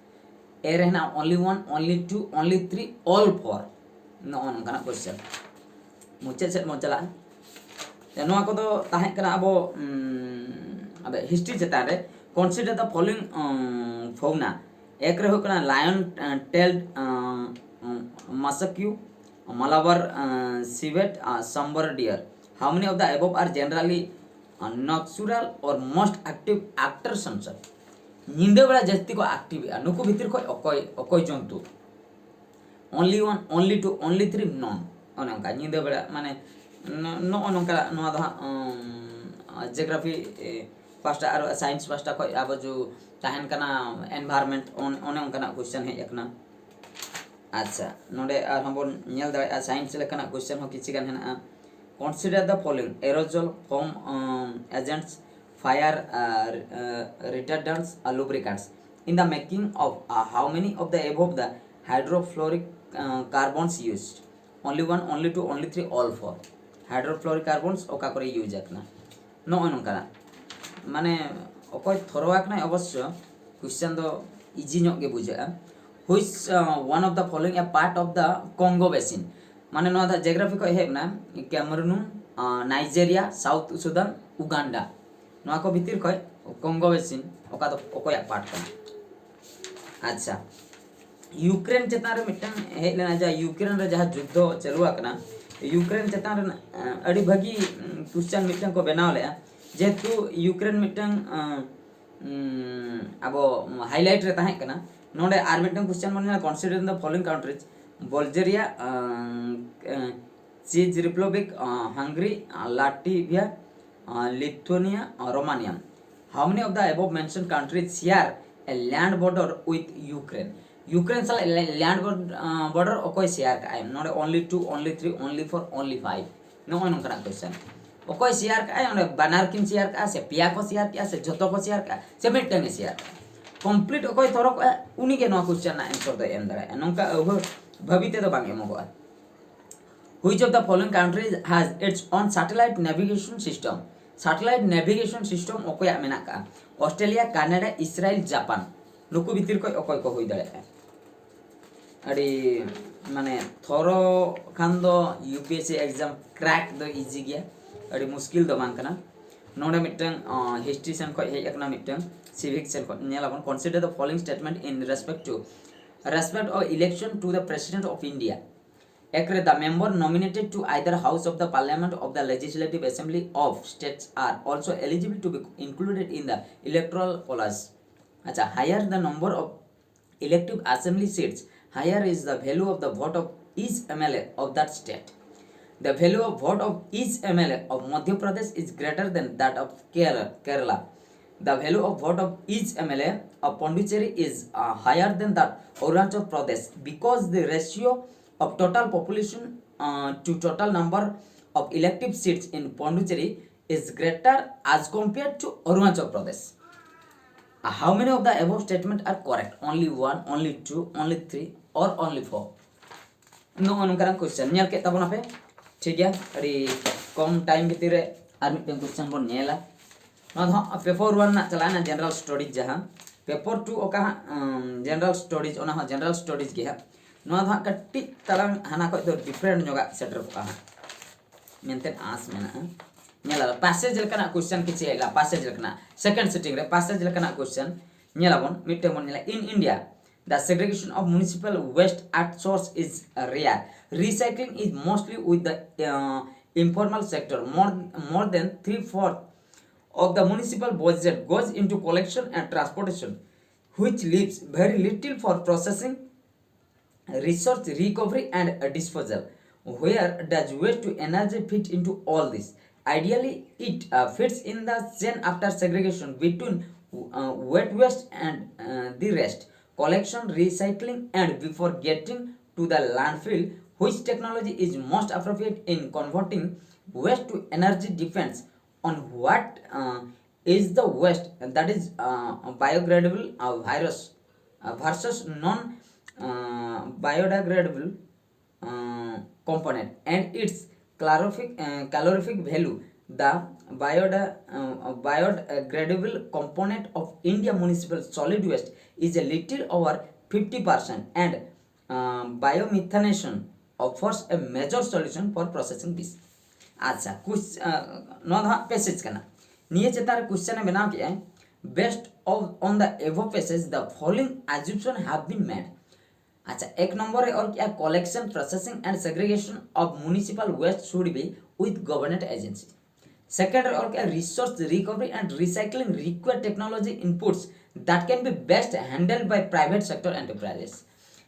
A ᱨᱮ ᱦᱮᱱᱟᱜᱼᱟ only one, only two, only three, all four. ᱱᱚᱜᱼᱚ ᱱᱚᱝᱠᱟᱱᱟᱜ question. ᱢᱩᱪᱟᱹᱫ ᱥᱮᱫ ᱵᱚᱱ ᱪᱟᱞᱟᱜᱼᱟ᱾ ᱱᱚᱣᱟ ᱠᱚᱫᱚ ᱛᱟᱦᱮᱸ ᱠᱟᱱᱟ ᱟᱵᱚ ᱩᱢ, ᱟᱵᱚ ᱦᱤᱥᱴᱨᱤ ᱪᱮᱛᱟᱱ ᱨᱮ᱾ Consider the following uz, fauna. ᱮᱠ ᱨᱮ ᱦᱩᱭᱩᱜ ᱠᱟᱱᱟ lion tailed marsupial, Malabar civet, Sambor deer. How many of the above are generally nocturnal or most active after sunset? ᱧᱤᱫᱟᱹ ᱵᱮᱲᱟ ᱡᱟᱹᱥᱛᱤ ᱠᱚ ᱮᱠᱴᱤᱵᱷ ᱮᱜᱼᱟ᱾ ᱱᱩᱠᱩ ᱵᱷᱤᱛᱤᱨ ᱠᱷᱚᱱ ᱚᱠᱚᱭ ᱚᱠᱚᱭ ᱡᱚᱱᱛᱩ? Only one, only two, only three, none. ᱚᱱᱮ ᱚᱱᱠᱟ ᱧᱤᱫᱟᱹ ᱵᱮᱲᱟ ᱢᱟᱱᱮ ᱱᱚᱜᱼᱚ ᱱᱚᱝᱠᱟ᱾ ᱱᱚᱣᱟ ᱫᱚ ᱦᱟᱸᱜ ᱡᱤᱭᱳᱜᱨᱟᱯᱷᱤ ᱯᱟᱥᱴᱟ ᱟᱨ ᱥᱟᱭᱮᱱᱥ ᱯᱟᱥᱴᱟ ᱠᱷᱚᱱ ᱟᱵᱚ ᱡᱩ ᱛᱟᱦᱮᱱ ᱠᱟᱱᱟ ᱮᱱᱵᱷᱟᱨᱢᱮᱱᱴ, ᱚᱱᱮ ᱚᱱᱠᱟᱱᱟᱜ ᱠᱚᱥᱪᱮᱱ ᱦᱮᱡ ᱟᱠᱟᱱᱟ᱾ ᱟᱪᱪᱷᱟ, ᱱᱚᱰᱮ ᱟᱨᱦᱚᱸ ᱵᱚᱱ ᱧᱮᱞ ᱫᱟᱲᱮᱭᱟᱜᱼᱟ, ᱥᱟᱭᱮᱱᱥ ᱞᱮᱠᱟᱱᱟᱜ ᱠᱚᱥᱪᱮᱱ ᱦᱚᱸ ᱠᱤᱪᱷᱤ ᱜᱟᱱ ᱦᱮᱱᱟᱜᱼᱟ᱾ Consider the following: aerosol, foam agents, fire retardants, lubricants. In the making of how many of the above the hydrofluoric carbons used? Only one, only two, only three, all four. Hydrofluoric carbons ᱚᱠᱟ ᱠᱚᱨᱮ use ᱟᱠᱟᱱᱟ? ᱱᱚᱜᱼᱚᱭ ᱱᱚᱝᱠᱟᱱᱟᱜ᱾ ᱢᱟᱱᱮ ᱚᱠᱚᱭ ᱛᱷᱚᱨᱚ ᱟᱠᱟᱱᱟᱭ ᱚᱵᱚᱥᱥᱚ question ᱫᱚ ᱤᱡᱤ ᱧᱚᱜ ᱜᱮ ᱵᱩᱡᱷᱟᱹᱜᱼᱟ᱾ Which one of the following a part of the Congo basin? ᱢᱟᱱᱮ ᱱᱚᱣᱟ ᱫᱚ ᱡᱤᱭᱳᱜᱨᱟᱯᱷᱤ ᱠᱷᱚᱱ ᱦᱮᱡ ᱮᱱᱟ᱾ ᱠᱮᱢᱨᱩᱱᱩ, ᱱᱟᱭᱡᱮᱨᱤᱭᱟ, ᱥᱟᱣᱩᱛᱷ ᱥᱩᱫᱟᱱ, ᱩᱜᱟᱱᱰᱟ᱾ ᱱᱚᱣᱟ ᱠᱚ ᱵᱷᱤᱛᱤᱨ ᱠᱷᱚᱱ ᱠᱚᱝᱜᱳ ᱵᱮᱥᱤᱱ ᱚᱠᱟ ᱫᱚ ᱚᱠᱚᱭᱟᱜ ᱯᱟᱨᱴ ᱠᱟᱱᱟ? ᱟᱪᱪᱷᱟ, ᱤᱭᱩᱠᱨᱮᱱ ᱪᱮᱛᱟᱱ ᱨᱮ ᱢᱤᱫᱴᱟᱝ ᱦᱮᱡ ᱞᱮᱱᱟ, ᱡᱟᱦᱟᱸ ᱤᱭᱩᱠᱨᱮᱱ ᱨᱮ ᱡᱟᱦᱟᱸ ᱡᱩᱫᱽᱫᱷᱚ ᱪᱟᱹᱞᱩ ᱟᱠᱟᱱᱟ, ᱤᱭᱩᱠᱨᱮᱱ ᱪᱮᱛᱟᱱ ᱨᱮ ᱟᱹᱰᱤ ᱵᱷᱟᱹᱜᱤ ᱠᱚᱥᱪᱟᱱ ᱢᱤᱫᱴᱟᱝ ᱠᱚ ᱵᱮᱱᱟᱣ ᱞᱮᱫᱼᱟ, ᱡᱮᱦᱮᱛᱩ ᱤᱭᱩᱠᱨᱮᱱ ᱢᱤᱫᱴᱟᱝ ᱟᱵᱚ ᱦᱟᱭᱞᱟᱭᱤᱴ ᱨᱮ ᱛᱟᱦᱮᱸ ᱠᱟᱱᱟ᱾ ᱱᱚᱰᱮ ᱟᱨ ᱢᱤᱫᱴᱟᱝ ᱠᱚᱥᱪᱟᱱ ᱵᱚᱱ ᱧᱮᱞᱟ, consider the following countries: Bulgaria, Czech Republic, Hungary, Latvia, Lithuania, Romania. How many of the above mentioned countries share a land border with Ukraine? Ukraine ᱥᱟᱞᱟᱜ ᱞᱮᱱᱰ ᱵᱚᱨᱰᱟᱨ ᱚᱠᱚᱭ ᱥᱮᱭᱟᱨ ᱠᱟᱜᱼᱟᱭ? ᱱᱚᱰᱮ only two, only three, only four, only five. ᱱᱚᱜᱼᱚᱭ ᱱᱚᱝᱠᱟᱱᱟᱜ ᱠᱚᱥᱪᱟᱱ᱾ ᱚᱠᱚᱭ share ᱠᱟᱜᱼᱟᱭ? ᱚᱸᱰᱮ ᱵᱟᱱᱟᱨ ᱠᱤᱱ ᱥᱮᱭᱟᱨ ᱠᱟᱜᱼᱟ, ᱥᱮ ᱯᱮᱭᱟ ᱠᱚ ᱥᱮᱭᱟᱨ ᱠᱟᱜᱼᱟ, ᱥᱮ ᱡᱷᱚᱛᱚ ᱠᱚ ᱥᱮᱭᱟᱨ ᱠᱟᱜᱼᱟ, ᱥᱮ ᱢᱤᱫᱴᱟᱝ ᱮ ᱥᱮᱭᱟᱨ ᱠᱟᱜᱼᱟ? ᱠᱚᱢᱯᱞᱤᱴ ᱚᱠᱚᱭ ᱛᱚᱨᱚᱠᱚᱜᱼᱟ, ᱩᱱᱤᱜᱮ ᱱᱚᱣᱟ ᱠᱚᱥᱪᱟᱱ ᱨᱮᱱᱟᱜ ᱮᱱᱥᱟᱨ ᱫᱚᱭ ᱮᱢ ᱫᱟᱲᱮᱭᱟᱜᱼᱟ᱾ ᱱᱚᱝᱠᱟ ᱟᱹᱣᱦᱟᱹ ᱵᱷᱟᱹᱵᱤ ᱛᱮᱫᱚ ᱵᱟᱝ ᱮᱢᱚᱜᱚᱜᱼᱟ᱾ Which of the following countries has its own satellite navigation system? Satellite navigation system ᱚᱠᱚᱭᱟᱜ ᱢᱮᱱᱟᱜ ᱠᱟᱜᱼᱟ? Australia, Canada, Israel, Japan. ᱱᱩᱠᱩ ᱵᱷᱤᱛᱤᱨ ᱠᱷᱚᱱ ᱚᱠᱚᱭ ᱠᱚ ᱦᱩᱭ ᱫᱟᱲᱮᱭᱟᱜᱼᱟ? ᱟᱹᱰᱤ ᱢᱟᱱᱮ ᱛᱷᱚᱨᱚ ᱠᱷᱟᱱ ᱫᱚ U P S C exam crack ᱫᱚ ᱤᱡᱤ ᱜᱮᱭᱟ, ᱟᱹᱰᱤ ᱢᱩᱥᱠᱤᱞ ᱫᱚ ᱵᱟᱝ ᱠᱟᱱᱟ᱾ ᱱᱚᱰᱮ ᱢᱤᱫᱴᱟᱝ ᱦᱤᱥᱴᱨᱤ ᱥᱮᱱ ᱠᱷᱚᱱ ᱦᱮᱡ ᱟᱠᱟᱱᱟ, ᱢᱤᱫᱴᱟᱝ ᱥᱤᱵᱷᱤᱠ ᱥᱮᱱ ᱠᱷᱚᱱ ᱧᱮᱞ ᱟᱵᱚᱱ, consider the following statement in respect to, respect of election to the President of India. এক রে, the member nominated to either house of the parliament of the legislative assembly of states are also eligible to be included in the electoral college. আচ্ছা, higher the number of elective assembly seats, higher is the value of the vote of each M L A of that state. The value of vote of each M L A of Madhya Pradesh is greater than that of Kerala. The value of vote of each M L A of Pondicherry is uh, higher than that Arunachal Pradesh, because the ratio of total population uh, to total number of elective seats in Pondicherry is greater as compared to Arunachal Pradesh. Uh, how many of the above statement are correct? Only one, only two, only three, or only four? ᱱᱚᱜᱼᱚ ᱱᱚᱝᱠᱟᱱᱟᱜ question ᱧᱮᱞ ᱠᱮᱫ ᱛᱟᱵᱚᱱᱟᱯᱮ᱾ ᱴᱷᱤᱠ ᱜᱮᱭᱟ, ᱟᱹᱰᱤ ᱠᱚᱢ time ᱵᱷᱤᱛᱤᱨ ᱨᱮ ᱟᱨ ᱢᱤᱫᱴᱮᱱ ᱠᱚᱥᱪᱮᱱ ᱵᱚᱱ ᱧᱮᱞᱟ᱾ ᱱᱚᱣᱟ ᱫᱚ ᱦᱟᱸᱜ ᱯᱮᱯᱟᱨ ᱚᱣᱟᱱ ᱨᱮᱱᱟᱜ ᱪᱟᱞᱟᱣᱱᱟ, ᱡᱮᱱᱟᱨᱮᱞ ᱥᱴᱟᱰᱤᱡᱽ ᱡᱟᱦᱟᱸ ᱯᱮᱯᱟᱨ ᱴᱩ ᱚᱠᱟ ᱦᱟᱸᱜ ᱡᱮᱱᱟᱨᱮᱞ ᱥᱴᱟᱰᱤᱡᱽ, ᱚᱱᱟ ᱦᱚᱸ ᱡᱮᱱᱟᱨᱮᱞ ᱥᱴᱟᱰᱤᱡᱽ ᱜᱮ ᱦᱟᱸᱜ᱾ ᱱᱚᱣᱟ ᱫᱚ ᱦᱟᱸᱜ ᱠᱟᱹᱴᱤᱡ ᱛᱟᱞᱟᱝ ᱦᱟᱱᱟ ᱠᱷᱚᱡ ᱫᱚ ᱰᱤᱯᱷᱟᱨᱮᱱᱴ ᱧᱚᱜᱟᱜ ᱥᱮᱴᱮᱨ ᱠᱚᱜᱼᱟ ᱦᱟᱸᱜ ᱢᱮᱱᱛᱮ ᱟᱸᱥ ᱢᱮᱱᱟᱜᱼᱟ᱾ ᱧᱮᱞᱟ ᱯᱟᱥᱮᱡᱽ ᱞᱮᱠᱟᱱᱟᱜ ᱠᱚᱥᱪᱮᱱ ᱠᱤᱪᱷᱩ ᱦᱮᱡ ᱞᱮᱱᱟ, ᱯᱟᱥᱮᱡᱽ ᱞᱮᱠᱟᱱᱟᱜ ᱥᱮᱠᱮᱱᱰ ᱥᱤᱴᱤᱝ ᱨᱮ ᱯᱟᱥᱮᱡᱽ ᱞᱮᱠᱟᱱᱟᱜ ᱠᱚᱥᱪᱮᱱ ᱧᱮᱞᱟᱵᱚᱱ᱾ ᱢᱤᱫᱴᱮᱱ ᱵᱚᱱ ᱧᱮᱞᱟ, in India The segregation of municipal waste at source is rare. Recycling is mostly with the uh, informal sector. More, more than three-fourths of the municipal budget goes into collection and transportation, which leaves very little for processing, resource recovery and disposal. Where does waste to energy fit into all this? Ideally, it uh, fits in the chain after segregation between uh, wet waste and uh, the rest. Collection, recycling, and before getting to the landfill, which technology is most appropriate in converting waste to energy depends on what uh, is the waste, that is uh, biodegradable uh, virus uh, versus non uh, biodegradable uh, component and its calorific, uh, calorific value. The biode- uh, biodegradable component of India municipal solid waste is a little over fifty percent and uh, biomethanation offers a major solution for processing this. ᱟᱪᱪᱷᱟ, ᱠᱩᱥ ᱱᱚᱣᱟ ᱫᱚ ᱦᱟᱸᱜ ᱯᱮᱥᱮᱡᱽ ᱠᱟᱱᱟ᱾ ᱱᱤᱭᱟᱹ ᱪᱮᱛᱟᱱ ᱨᱮ question ᱮ ᱵᱮᱱᱟᱣ ᱠᱮᱜᱼᱟᱭ, based of on the above passage the following assumption have been made. ᱟᱪᱪᱷᱟ, ᱮᱠ ᱱᱚᱢᱵᱚᱨ ᱨᱮ ᱚᱞ ᱠᱮᱜᱼᱟ, collection, processing and segregation of municipal waste should be with government agency. Second ᱨᱮ ᱚᱞ ᱠᱮᱜᱼᱟ, resource recovery and recycling require technology inputs that can be best handled by private sector enterprises.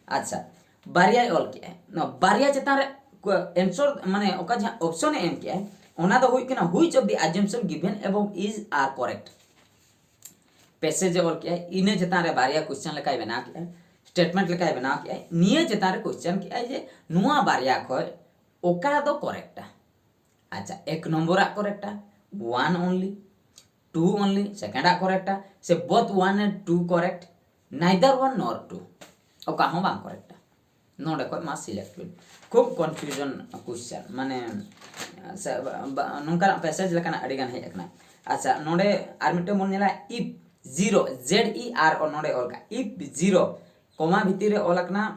ᱟᱪᱪᱷᱟ, ᱵᱟᱨᱭᱟᱭ ᱚᱞ ᱠᱮᱜᱼᱟ᱾ ᱱᱚᱣᱟ ᱵᱟᱨᱭᱟ ᱪᱮᱛᱟᱱ ᱨᱮ answer ᱢᱟᱱᱮ ᱚᱠᱟ ᱡᱟᱦᱟᱸ option ᱮ ᱮᱢ ᱠᱮᱜᱼᱟ, ᱚᱱᱟ ᱫᱚ ᱦᱩᱭᱩᱜ ᱠᱟᱱᱟ, which of the assumption given above is are correct. ᱯᱮᱥᱮᱡᱽ ᱮ ᱚᱞ ᱠᱮᱜᱼᱟ, ᱤᱱᱟᱹ ᱪᱮᱛᱟᱱ ᱨᱮ ᱵᱟᱨᱭᱟ ᱠᱩᱥᱪᱮᱱ ᱞᱮᱠᱟᱭ ᱵᱮᱱᱟᱣ ᱠᱮᱜᱼᱟ, ᱥᱴᱮᱴᱢᱮᱱᱴ ᱞᱮᱠᱟᱭ ᱵᱮᱱᱟᱣ ᱠᱮᱜᱼᱟ᱾ ᱱᱤᱭᱟᱹ ᱪᱮᱛᱟᱱ ᱨᱮ ᱠᱩᱥᱪᱮᱱ ᱠᱮᱜᱼᱟᱭ ᱡᱮ ᱱᱚᱣᱟ ᱵᱟᱨᱭᱟ ᱠᱷᱚᱡ ᱚᱠᱟ ᱫᱚ ᱠᱚᱨᱮᱠᱴᱟ? ᱟᱪᱪᱷᱟ, ᱮᱠ ᱱᱚᱢᱵᱚᱨᱟᱜ ᱠᱚᱨᱮᱠᱴᱟ, one only, two only, ᱥᱮᱠᱮᱱᱰᱟᱜ ᱠᱚᱨᱮᱠᱴᱟ, ᱥᱮ both one and two correct, neither one nor two, ᱚᱠᱟ ᱦᱚᱸ ᱵᱟᱝ ᱠᱚᱨᱮᱠᱴᱟ᱾ ᱱᱚᱰᱮ ᱠᱷᱚᱡ ᱢᱟ ᱥᱤᱞᱮᱠᱴ ᱵᱤᱱ᱾ ᱠᱷᱩᱵ ᱠᱚᱱᱯᱷᱤᱭᱩᱡᱚᱱ ᱠᱩᱥᱪᱮᱱ, ᱢᱟᱱᱮ ᱥᱮ ᱵᱟ- ᱵᱟ- ᱱᱚᱝᱠᱟᱱᱟᱜ ᱯᱮᱥᱮᱡᱽ ᱞᱮᱠᱟᱱᱟᱜ ᱟᱹᱰᱤ ᱜᱟᱱ ᱦᱮᱡ ᱟᱠᱟᱱᱟ᱾ ᱟᱪᱪᱷᱟ, ᱱᱚᱰᱮ ᱟᱨ ᱢᱤᱫᱴᱮᱱ ᱵᱚᱱ ᱧᱮᱞᱟ, if zero, Z E R O ᱱᱚᱰᱮ ᱚᱞ ᱠᱟᱜᱼᱟ, if zero ᱠᱚᱢᱟ ᱵᱷᱤᱛᱤᱨ ᱨᱮ ᱚᱞ ᱟᱠᱟᱱᱟ,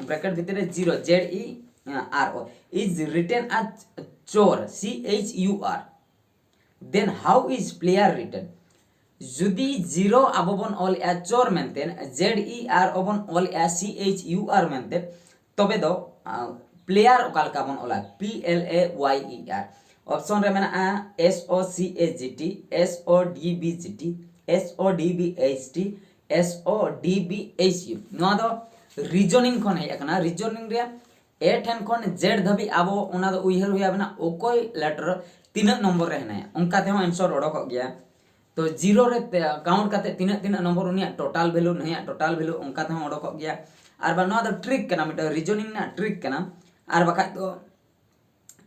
ᱵᱨᱮᱠᱮᱴ ᱵᱷᱤᱛᱤᱨ ᱨᱮ zero, Z E R O, is written as ᱪᱳᱨ, C H U R, then how is player written? ᱡᱩᱫᱤ ᱡᱤᱨᱳ ᱟᱵᱚ ᱵᱚᱱ ᱚᱞᱮᱜᱼᱟ ᱪᱳᱨ ᱢᱮᱱᱛᱮ, Z E R ᱚᱵᱚᱱ ᱚᱞᱮᱜᱼᱟ C H U R ᱢᱮᱱᱛᱮ, ᱛᱚᱵᱮ ᱫᱚ ᱯᱞᱮᱭᱟᱨ ᱚᱠᱟ ᱞᱮᱠᱟ ᱵᱚᱱ ᱚᱞᱟ? P L A Y E R᱾ Option ᱨᱮ ᱢᱮᱱᱟᱜᱼᱟ S O C H G T, S O D B G T, S O D B H T, S O D B H U᱾ ᱱᱚᱣᱟ ᱫᱚ ᱨᱤᱡᱚᱱᱤᱝ ᱠᱷᱚᱱ ᱦᱮᱡ ᱟᱠᱟᱱᱟ᱾ ᱨᱤᱡᱚᱱᱤᱝ ᱨᱮ A ᱴᱷᱮᱱ ᱠᱷᱚᱱ Z ᱫᱷᱟᱹᱵᱤᱡ ᱟᱵᱚ ᱚᱱᱟ ᱫᱚ ᱩᱭᱦᱟᱹᱨ ᱦᱩᱭ ᱟᱵᱚᱱᱟ, ᱚᱠᱚᱭ ᱞᱮᱴᱟᱨ ᱛᱤᱱᱟᱹᱜ ᱱᱚᱢᱵᱚᱨ ᱨᱮ ᱦᱮᱱᱟᱭᱟ, ᱚᱱᱠᱟ ᱛᱮᱦᱚᱸ ᱟᱱᱥᱟᱨ ᱚᱰᱚᱠᱚᱜ ᱜᱮᱭᱟ᱾ ᱛᱚ ᱡᱤᱨᱳ ᱨᱮ ᱠᱟᱣᱩᱱᱴ ᱠᱟᱛᱮ ᱛᱤᱱᱟᱹᱜ ᱛᱤᱱᱟᱹᱜ ᱱᱚᱢᱵᱚᱨ, ᱩᱱᱤᱭᱟᱜ ᱴᱳᱴᱟᱞ ᱵᱷᱮᱞᱩ, ᱱᱩᱭᱟᱜ ᱴᱳᱴᱟᱞ ᱵᱷᱮᱞᱩ, ᱚᱱᱠᱟ ᱛᱮᱦᱚᱸ ᱚᱰᱚᱠᱚᱜ ᱜᱮᱭᱟ᱾ ᱟᱨ ᱵᱟᱝ, ᱱᱚᱣᱟ ᱫᱚ ᱴᱨᱤᱠ ᱠᱟᱱᱟ, ᱢᱤᱫᱴᱟᱝ ᱨᱤᱡᱚᱱᱤᱝ ᱨᱮᱱᱟᱜ ᱴᱨᱤᱠ ᱠᱟᱱᱟ᱾ ᱟᱨ ᱵᱟᱠᱷᱟᱡ ᱫᱚ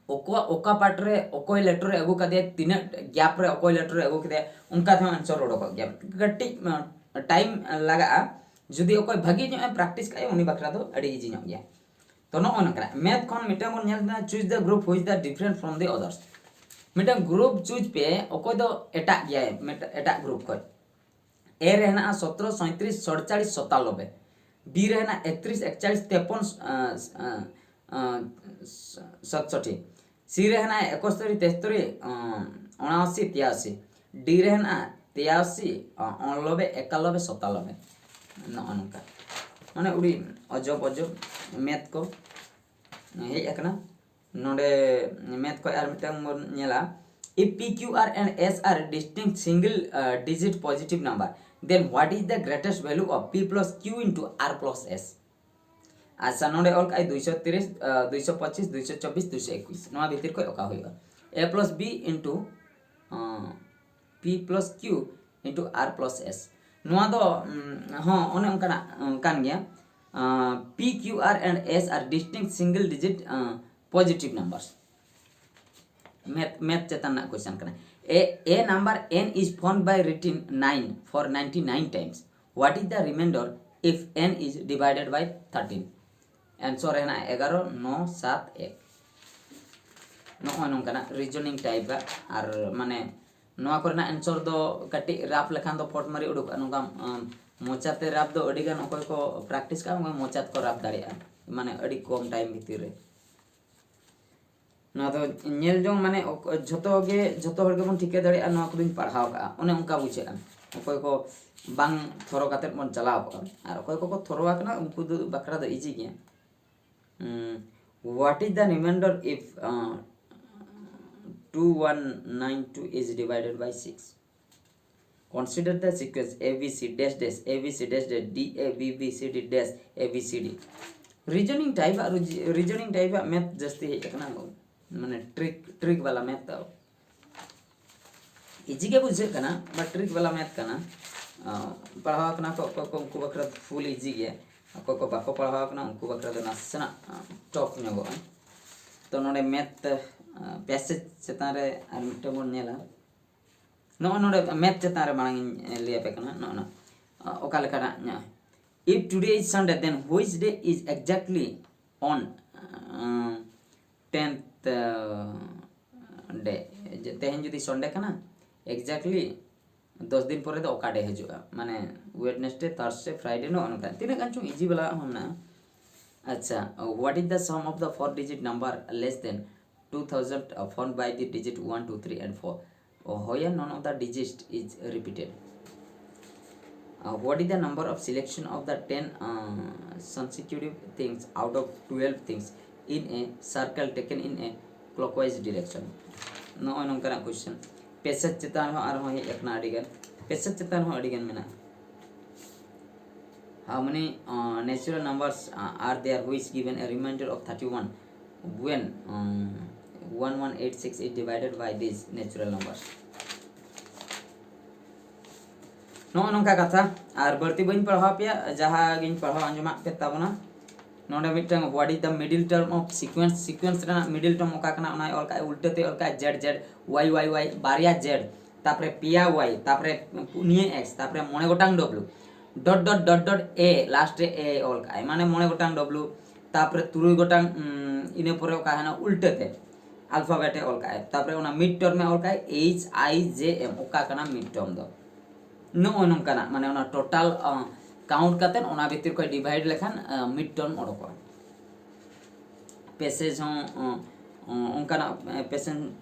ᱚᱠᱚᱭᱟᱜ ᱚᱠᱟ ᱯᱟᱨᱴ ᱨᱮ ᱚᱠᱚᱭ ᱞᱮᱴᱟᱨ ᱮ ᱟᱹᱜᱩ ᱠᱟᱫᱮᱭᱟ, ᱛᱤᱱᱟᱹᱜ ᱜᱮᱯ ᱨᱮ ᱚᱠᱚᱭ ᱞᱮᱴᱟᱨ ᱮ ᱟᱹᱜᱩ ᱠᱮᱫᱮᱭᱟ, ᱚᱱᱠᱟ ᱛᱮᱦᱚᱸ ᱟᱱᱥᱟᱨ ᱚᱰᱚᱠᱚᱜ ᱜᱮᱭᱟ᱾ ᱠᱟᱹᱴᱤᱡ ᱴᱟᱭᱤᱢ ᱞᱟᱜᱟᱜᱼᱟ᱾ ᱡᱩᱫᱤ ᱚᱠᱚᱭ ᱵᱷᱟᱹᱜᱤ ᱧᱚᱜ ᱮ ᱯᱨᱮᱠᱴᱤᱥ ᱠᱟᱜᱼᱟ, ᱩᱱᱤ ᱵᱟᱠᱷᱨᱟ ᱫᱚ ᱟᱹᱰᱤ ᱤᱡᱤ ᱧᱚᱜ ᱜᱮᱭᱟ᱾ ᱛᱚ ᱱᱚᱜᱼᱚ ᱱᱚᱝᱠᱟᱱᱟᱜ ᱢᱮᱛᱷ ᱠᱷᱚᱱ ᱢᱤᱫᱴᱟᱝ ᱵᱚᱱ ᱧᱮᱞ ᱮᱫᱟ, choose the group which the different from the others᱾ ᱢᱤᱫᱴᱟᱝ ᱜᱨᱩᱯ ᱪᱩᱡᱽ ᱯᱮ, ᱚᱠᱚᱭ ᱫᱚ ᱮᱴᱟᱜ ᱜᱮᱭᱟᱭ, ᱢᱤᱫᱴᱟᱝ ᱮᱴᱟᱜ ᱜᱨᱩᱯ ᱠᱷᱚᱡ᱾ A ᱨᱮ ᱦᱮᱱᱟᱜᱼᱟ ᱥᱚᱛᱨᱚ, ᱥᱚᱸᱭᱛᱨᱤᱥ, ᱥᱚᱲᱪᱟᱲᱤᱥ, ᱥᱚᱛᱟᱱᱚᱵᱵᱳᱭ᱾ B ᱨᱮ ᱦᱮᱱᱟᱜᱼᱟ ᱮᱠᱛᱨᱤᱥ, ᱮᱠᱪᱟᱲᱤᱥ, ᱛᱮᱯᱚᱱ, ᱟᱸ, ᱟᱸ, ᱥᱟᱛᱥᱚᱴᱷᱤ᱾ C ᱨᱮ ᱦᱮᱱᱟᱜᱼᱟ ᱮᱠᱚᱥᱛᱚᱨᱤ, ᱛᱮᱥᱛᱚᱨᱤ, ᱟᱸ, ᱚᱱᱟᱚᱥᱤ, ᱛᱤᱭᱟᱥᱤ᱾ D ᱨᱮ ᱦᱮᱱᱟᱜᱼᱟ ᱛᱤᱭᱟᱥᱤ, ᱟᱸ, ᱚᱱᱞᱚᱵᱮ, ᱮᱠᱟᱞᱚᱵᱮ, ᱥᱚᱛᱟᱞᱚᱵᱮ᱾ ᱱᱚᱜᱼᱚ ᱱᱚᱝᱠᱟ᱾ ᱢᱟᱱᱮ ᱟᱹᱰᱤ ᱚᱡᱚᱵ ᱚᱡᱚᱵ ᱢᱮᱛᱷ ᱠᱚ ᱦᱮᱡ ᱟᱠᱟᱱᱟ᱾ ᱱᱚᱰᱮ ᱢᱮᱛᱷ ᱠᱷᱚᱡ ᱟᱨ ᱢᱤᱫᱴᱟᱝ ᱵᱚᱱ ᱧᱮᱞᱟ, if P, Q, R and S are distinct single, uh, digit positive number, then what is the greatest value of P plus Q into R plus S? ᱟᱪᱪᱷᱟ, ᱱᱚᱰᱮ ᱚᱞ ᱠᱟᱜᱼᱟᱭ ᱫᱩᱭᱥᱚ ᱛᱤᱨᱤᱥ, ᱟᱸ, ᱫᱩᱭᱥᱚ ᱯᱚᱸᱪᱤᱥ, ᱫᱩᱭᱥᱚ ᱪᱚᱵᱵᱤᱥ, ᱫᱩᱭᱥᱚ ᱮᱠᱩᱥ᱾ ᱱᱚᱣᱟ ᱵᱷᱤᱛᱤᱨ ᱠᱷᱚᱡ ᱚᱠᱟ ᱦᱩᱭᱩᱜᱼᱟ? A plus B into, ᱟᱸ, P plus Q into R plus S᱾ ᱱᱚᱣᱟ ᱫᱚ, ᱩᱸ, ᱦᱚᱸ, ᱚᱱᱮ ᱚᱱᱠᱟᱱᱟᱜ, ᱩᱸ, ᱠᱟᱱ ᱜᱮᱭᱟ᱾ ᱟᱸ, P, Q, R and S are distinct single digit, ᱟᱸ, positive numbers᱾ ᱢᱮᱛᱷ, ᱢᱮᱛᱷ ᱪᱮᱛᱟᱱ ᱨᱮᱱᱟᱜ ᱠᱚᱥᱪᱮᱱ ᱠᱟᱱᱟ᱾ A, a number n is formed by written nine for ninety nine times. What is the remainder if n is divided by thirteen? ᱮᱱᱥᱚᱨ ᱨᱮ ᱦᱮᱱᱟᱜᱼᱟ ᱮᱜᱟᱨᱚ, ᱱᱚ, ᱥᱟᱛ, ᱮᱠ᱾ ᱱᱚᱜᱼᱚᱭ ᱱᱚᱝᱠᱟᱱᱟᱜ ᱨᱤᱡᱚᱱᱤᱝ ᱴᱟᱭᱤᱯ ᱟᱜ᱾ ᱟᱨ ᱢᱟᱱᱮ ᱱᱚᱣᱟ ᱠᱚᱨᱮᱱᱟᱜ ᱮᱱᱥᱚᱨ ᱫᱚ ᱠᱟᱹᱴᱤᱡ ᱨᱟᱯ ᱞᱮᱠᱷᱟᱱ ᱫᱚ ᱯᱚᱴ ᱢᱟᱹᱨᱤ ᱩᱰᱩᱠᱚᱜᱼᱟ᱾ ᱱᱚᱝᱠᱟ, ᱟᱢ, ᱢᱚᱪᱟᱛᱮ ᱨᱟᱯ ᱫᱚ ᱟᱹᱰᱤ ᱜᱟᱱ ᱚᱠᱚᱭ ᱠᱚ ᱯᱨᱮᱠᱴᱤᱥ ᱠᱟᱜᱼᱟ, ᱩᱱᱠᱩ ᱢᱚᱪᱟ ᱛᱮᱠᱚ ᱨᱟᱯ ᱫᱟᱲᱮᱭᱟᱜᱼᱟ, ᱢᱟᱱᱮ ᱟᱹᱰᱤ ᱠᱚᱢ ᱴᱟᱭᱤᱢ ᱵᱷᱤᱛᱤᱨ ᱨᱮ᱾ ᱱᱚᱣᱟ ᱫᱚ ᱧᱮᱞ ᱡᱚᱝ ᱢᱟᱱᱮ ᱚᱠ-, ᱡᱷᱚᱛᱚ ᱜᱮ, ᱡᱷᱚᱛᱚ ᱦᱚᱲ ᱜᱮᱵᱚᱱ ᱴᱷᱤᱠᱟᱹ ᱫᱟᱲᱮᱭᱟᱜᱼᱟ ᱱᱚᱣᱟ ᱠᱚᱫᱚᱧ ᱯᱟᱲᱦᱟᱣ ᱠᱟᱜᱼᱟ, ᱚᱱᱮ ᱚᱱᱠᱟ ᱵᱩᱡᱷᱟᱹᱜᱼᱟ᱾ ᱚᱠᱚᱭ ᱠᱚ ᱵᱟᱝ ᱛᱷᱚᱨᱚ ᱠᱟᱛᱮᱫ ᱵᱚᱱ ᱪᱟᱞᱟᱣ ᱠᱚᱜᱼᱟ, ᱟᱨ ᱚᱠᱚᱭ ᱠᱚᱠᱚ ᱛᱷᱚᱨᱚ ᱟᱠᱟᱱᱟ ᱩᱱᱠᱩ ᱫᱚ ᱵᱟᱠᱷᱨᱟ ᱫᱚ ᱤᱡᱤ ᱜᱮᱭᱟ᱾ What is the remainder if uh, two one nine two is divided by six? Consider the sequence A B C dash dash A B C dash dash D A B B C D dash A B C D. Reasoning type ᱟᱜ, reasoning type ᱟᱜ math ᱡᱟᱹᱥᱛᱤ ᱦᱮᱡ ᱟᱠᱟᱱᱟ, ᱢᱟᱱᱮ trick, trick ᱵᱟᱞᱟ math ᱫᱚ᱾ ᱤᱡᱤ ᱜᱮ ᱵᱩᱡᱷᱟᱹᱜ ᱠᱟᱱᱟ, but trick ᱵᱟᱞᱟ math ᱠᱟᱱᱟ᱾ ᱟᱸ, ᱯᱟᱲᱦᱟᱣ ᱠᱟᱱᱟ ᱠᱚ ᱚᱠᱚᱭ ᱠᱚ, ᱩᱱᱠᱩ ᱵᱟᱠᱷᱨᱟ ᱫᱚ full ᱤᱡᱤ ᱜᱮᱭᱟ᱾ ᱚᱠᱚᱭ ᱠᱚ ᱵᱟᱠᱚ ᱯᱟᱲᱦᱟᱣ ᱠᱟᱱᱟ ᱩᱱᱠᱩ ᱵᱟᱠᱷᱨᱟ ᱫᱚ ᱱᱟᱥᱮᱱᱟᱜ, ᱟᱸ, tough ᱧᱚᱜᱚᱜᱼᱟ᱾ ᱛᱚ ᱱᱚᱰᱮ math, ᱟᱸ, passage ᱪᱮᱛᱟᱱ ᱨᱮ ᱟᱨ ᱢᱤᱫᱴᱟᱝ ᱵᱚᱱ ᱧᱮᱞᱟ᱾ ᱱᱚᱜᱼᱚᱭ ᱱᱚᱰᱮ math ᱪᱮᱛᱟᱱ ᱨᱮ ᱢᱟᱲᱟᱝ ᱤᱧ, ᱮ, ᱞᱟᱹᱭ ᱟᱯᱮ ᱠᱟᱱᱟ ᱱᱚᱜᱼᱚ ᱱᱚᱣᱟ, ᱚᱠᱟ ᱞᱮᱠᱟᱱᱟᱜ ᱧᱚᱜ᱾ If today is Sunday, then which day is exactly on, ᱟᱸ, tenth, ᱟᱸ, day? ᱡᱮ ᱛᱮᱦᱮᱧ ᱡᱩᱫᱤ Sunday ᱠᱟᱱᱟ, exactly ᱫᱚᱥ ᱫᱤᱱ ᱯᱚᱨᱮ ᱫᱚ ᱚᱠᱟ day ᱦᱤᱡᱩᱜᱼᱟ? ᱢᱟᱱᱮ Wednesday, Thursday, Friday, ᱱᱚᱜᱼᱚ ᱱᱚᱝᱠᱟ᱾ ᱛᱤᱱᱟᱹᱜ ᱜᱟᱱ ᱪᱚᱝ ᱤᱡᱤ ᱵᱟᱞᱟ ᱦᱚᱸ ᱢᱮᱱᱟᱜᱼᱟ᱾ ᱟᱪᱪᱷᱟ, what is the sum of the four digit number less than two thousand, uh, formed by the digit one, two, three and four, uh, where none of the digit is repeated? Uh, what is the number of selection of the ten, uh, consecutive things out of twelve things in a circle taken in a clockwise direction? ᱱᱚᱜᱼᱚᱭ ᱱᱚᱝᱠᱟᱱᱟᱜ question᱾ Passage ᱪᱮᱛᱟᱱ ᱨᱮᱦᱚᱸ ᱟᱨᱦᱚᱸ ᱦᱮᱡ ᱟᱠᱟᱱᱟ ᱟᱹᱰᱤᱜᱟᱱ, passage ᱪᱮᱛᱟᱱ ᱨᱮᱦᱚᱸ ᱟᱹᱰᱤᱜᱟᱱ ᱢᱮᱱᱟᱜᱼᱟ᱾ How many, uh, natural numbers, uh, are there which given a remainder of thirty-one when, um, one one eight six is divided by these natural numbers? ᱱᱚᱜᱼᱚ ᱱᱚᱝᱠᱟ ᱠᱟᱛᱷᱟ᱾ ᱟᱨ ᱵᱟᱹᱲᱛᱤ ᱵᱟᱹᱧ ᱯᱟᱲᱦᱟᱣ ᱯᱮᱭᱟ, ᱡᱟᱦᱟᱸ ᱜᱤᱧ ᱯᱟᱲᱦᱟᱣ ᱟᱸᱡᱚᱢᱟᱜ ᱯᱮ ᱛᱟᱵᱚᱱᱟ᱾ ᱱᱚᱰᱮ ᱢᱤᱫᱴᱟᱝ what is the middle term of sequence, sequence ᱨᱮᱱᱟᱜ middle term ᱚᱠᱟ ᱠᱟᱱᱟ ᱚᱱᱟᱭ ᱚᱞ ᱠᱟᱜᱼᱟ, ᱩᱞᱴᱟᱹ ᱛᱮ ᱚᱞ ᱠᱟᱜᱼᱟ Z Z, Y Y Y, ᱵᱟᱨᱭᱟ Z, ᱛᱟᱯᱚᱨᱮ ᱯᱮᱭᱟ Y, ᱛᱟᱯᱚᱨᱮ ᱯᱩᱱᱭᱟᱹ X, ᱛᱟᱯᱚᱨᱮ ᱢᱚᱬᱮ ᱜᱚᱴᱟᱝ W, dot dot dot dot A, last ᱨᱮ A ᱚᱞ ᱠᱟᱜᱼᱟᱭ, ᱢᱟᱱᱮ ᱢᱚᱬᱮ ᱜᱚᱴᱟᱝ W, ᱛᱟᱯᱚᱨᱮ ᱛᱩᱨᱩᱭ ᱜᱚᱴᱟᱝ, ᱩᱢ, ᱤᱱᱟᱹ ᱯᱚᱨᱮ ᱚᱠᱟ ᱦᱮᱱᱟᱜ ᱩᱞᱴᱟᱹ ᱛᱮ alphabet ᱮ ᱚᱞ ᱠᱟᱜᱼᱟᱭ, ᱛᱟᱯᱚᱨᱮ ᱚᱱᱟ mid term ᱮ ᱚᱞ ᱠᱟᱜᱼᱟᱭ H I J M, ᱚᱠᱟ ᱠᱟᱱᱟ mid term ᱫᱚ? ᱱᱚᱜᱼᱚᱭ ᱱᱚᱝᱠᱟᱱᱟᱜ, ᱢᱟᱱᱮ ᱚᱱᱟ total, ᱟᱸ, count ᱠᱟᱛᱮᱫ ᱚᱱᱟ ᱵᱷᱤᱛᱤᱨ ᱠᱷᱚᱱ divide ᱞᱮᱠᱷᱟᱱ, ᱟᱸ, mid term ᱚᱰᱚᱠᱚᱜᱼᱟ᱾ Passage ᱦᱚᱸ, ᱟᱸ, ᱚᱱᱠᱟᱱᱟᱜ ᱯᱮᱥᱮᱡᱽ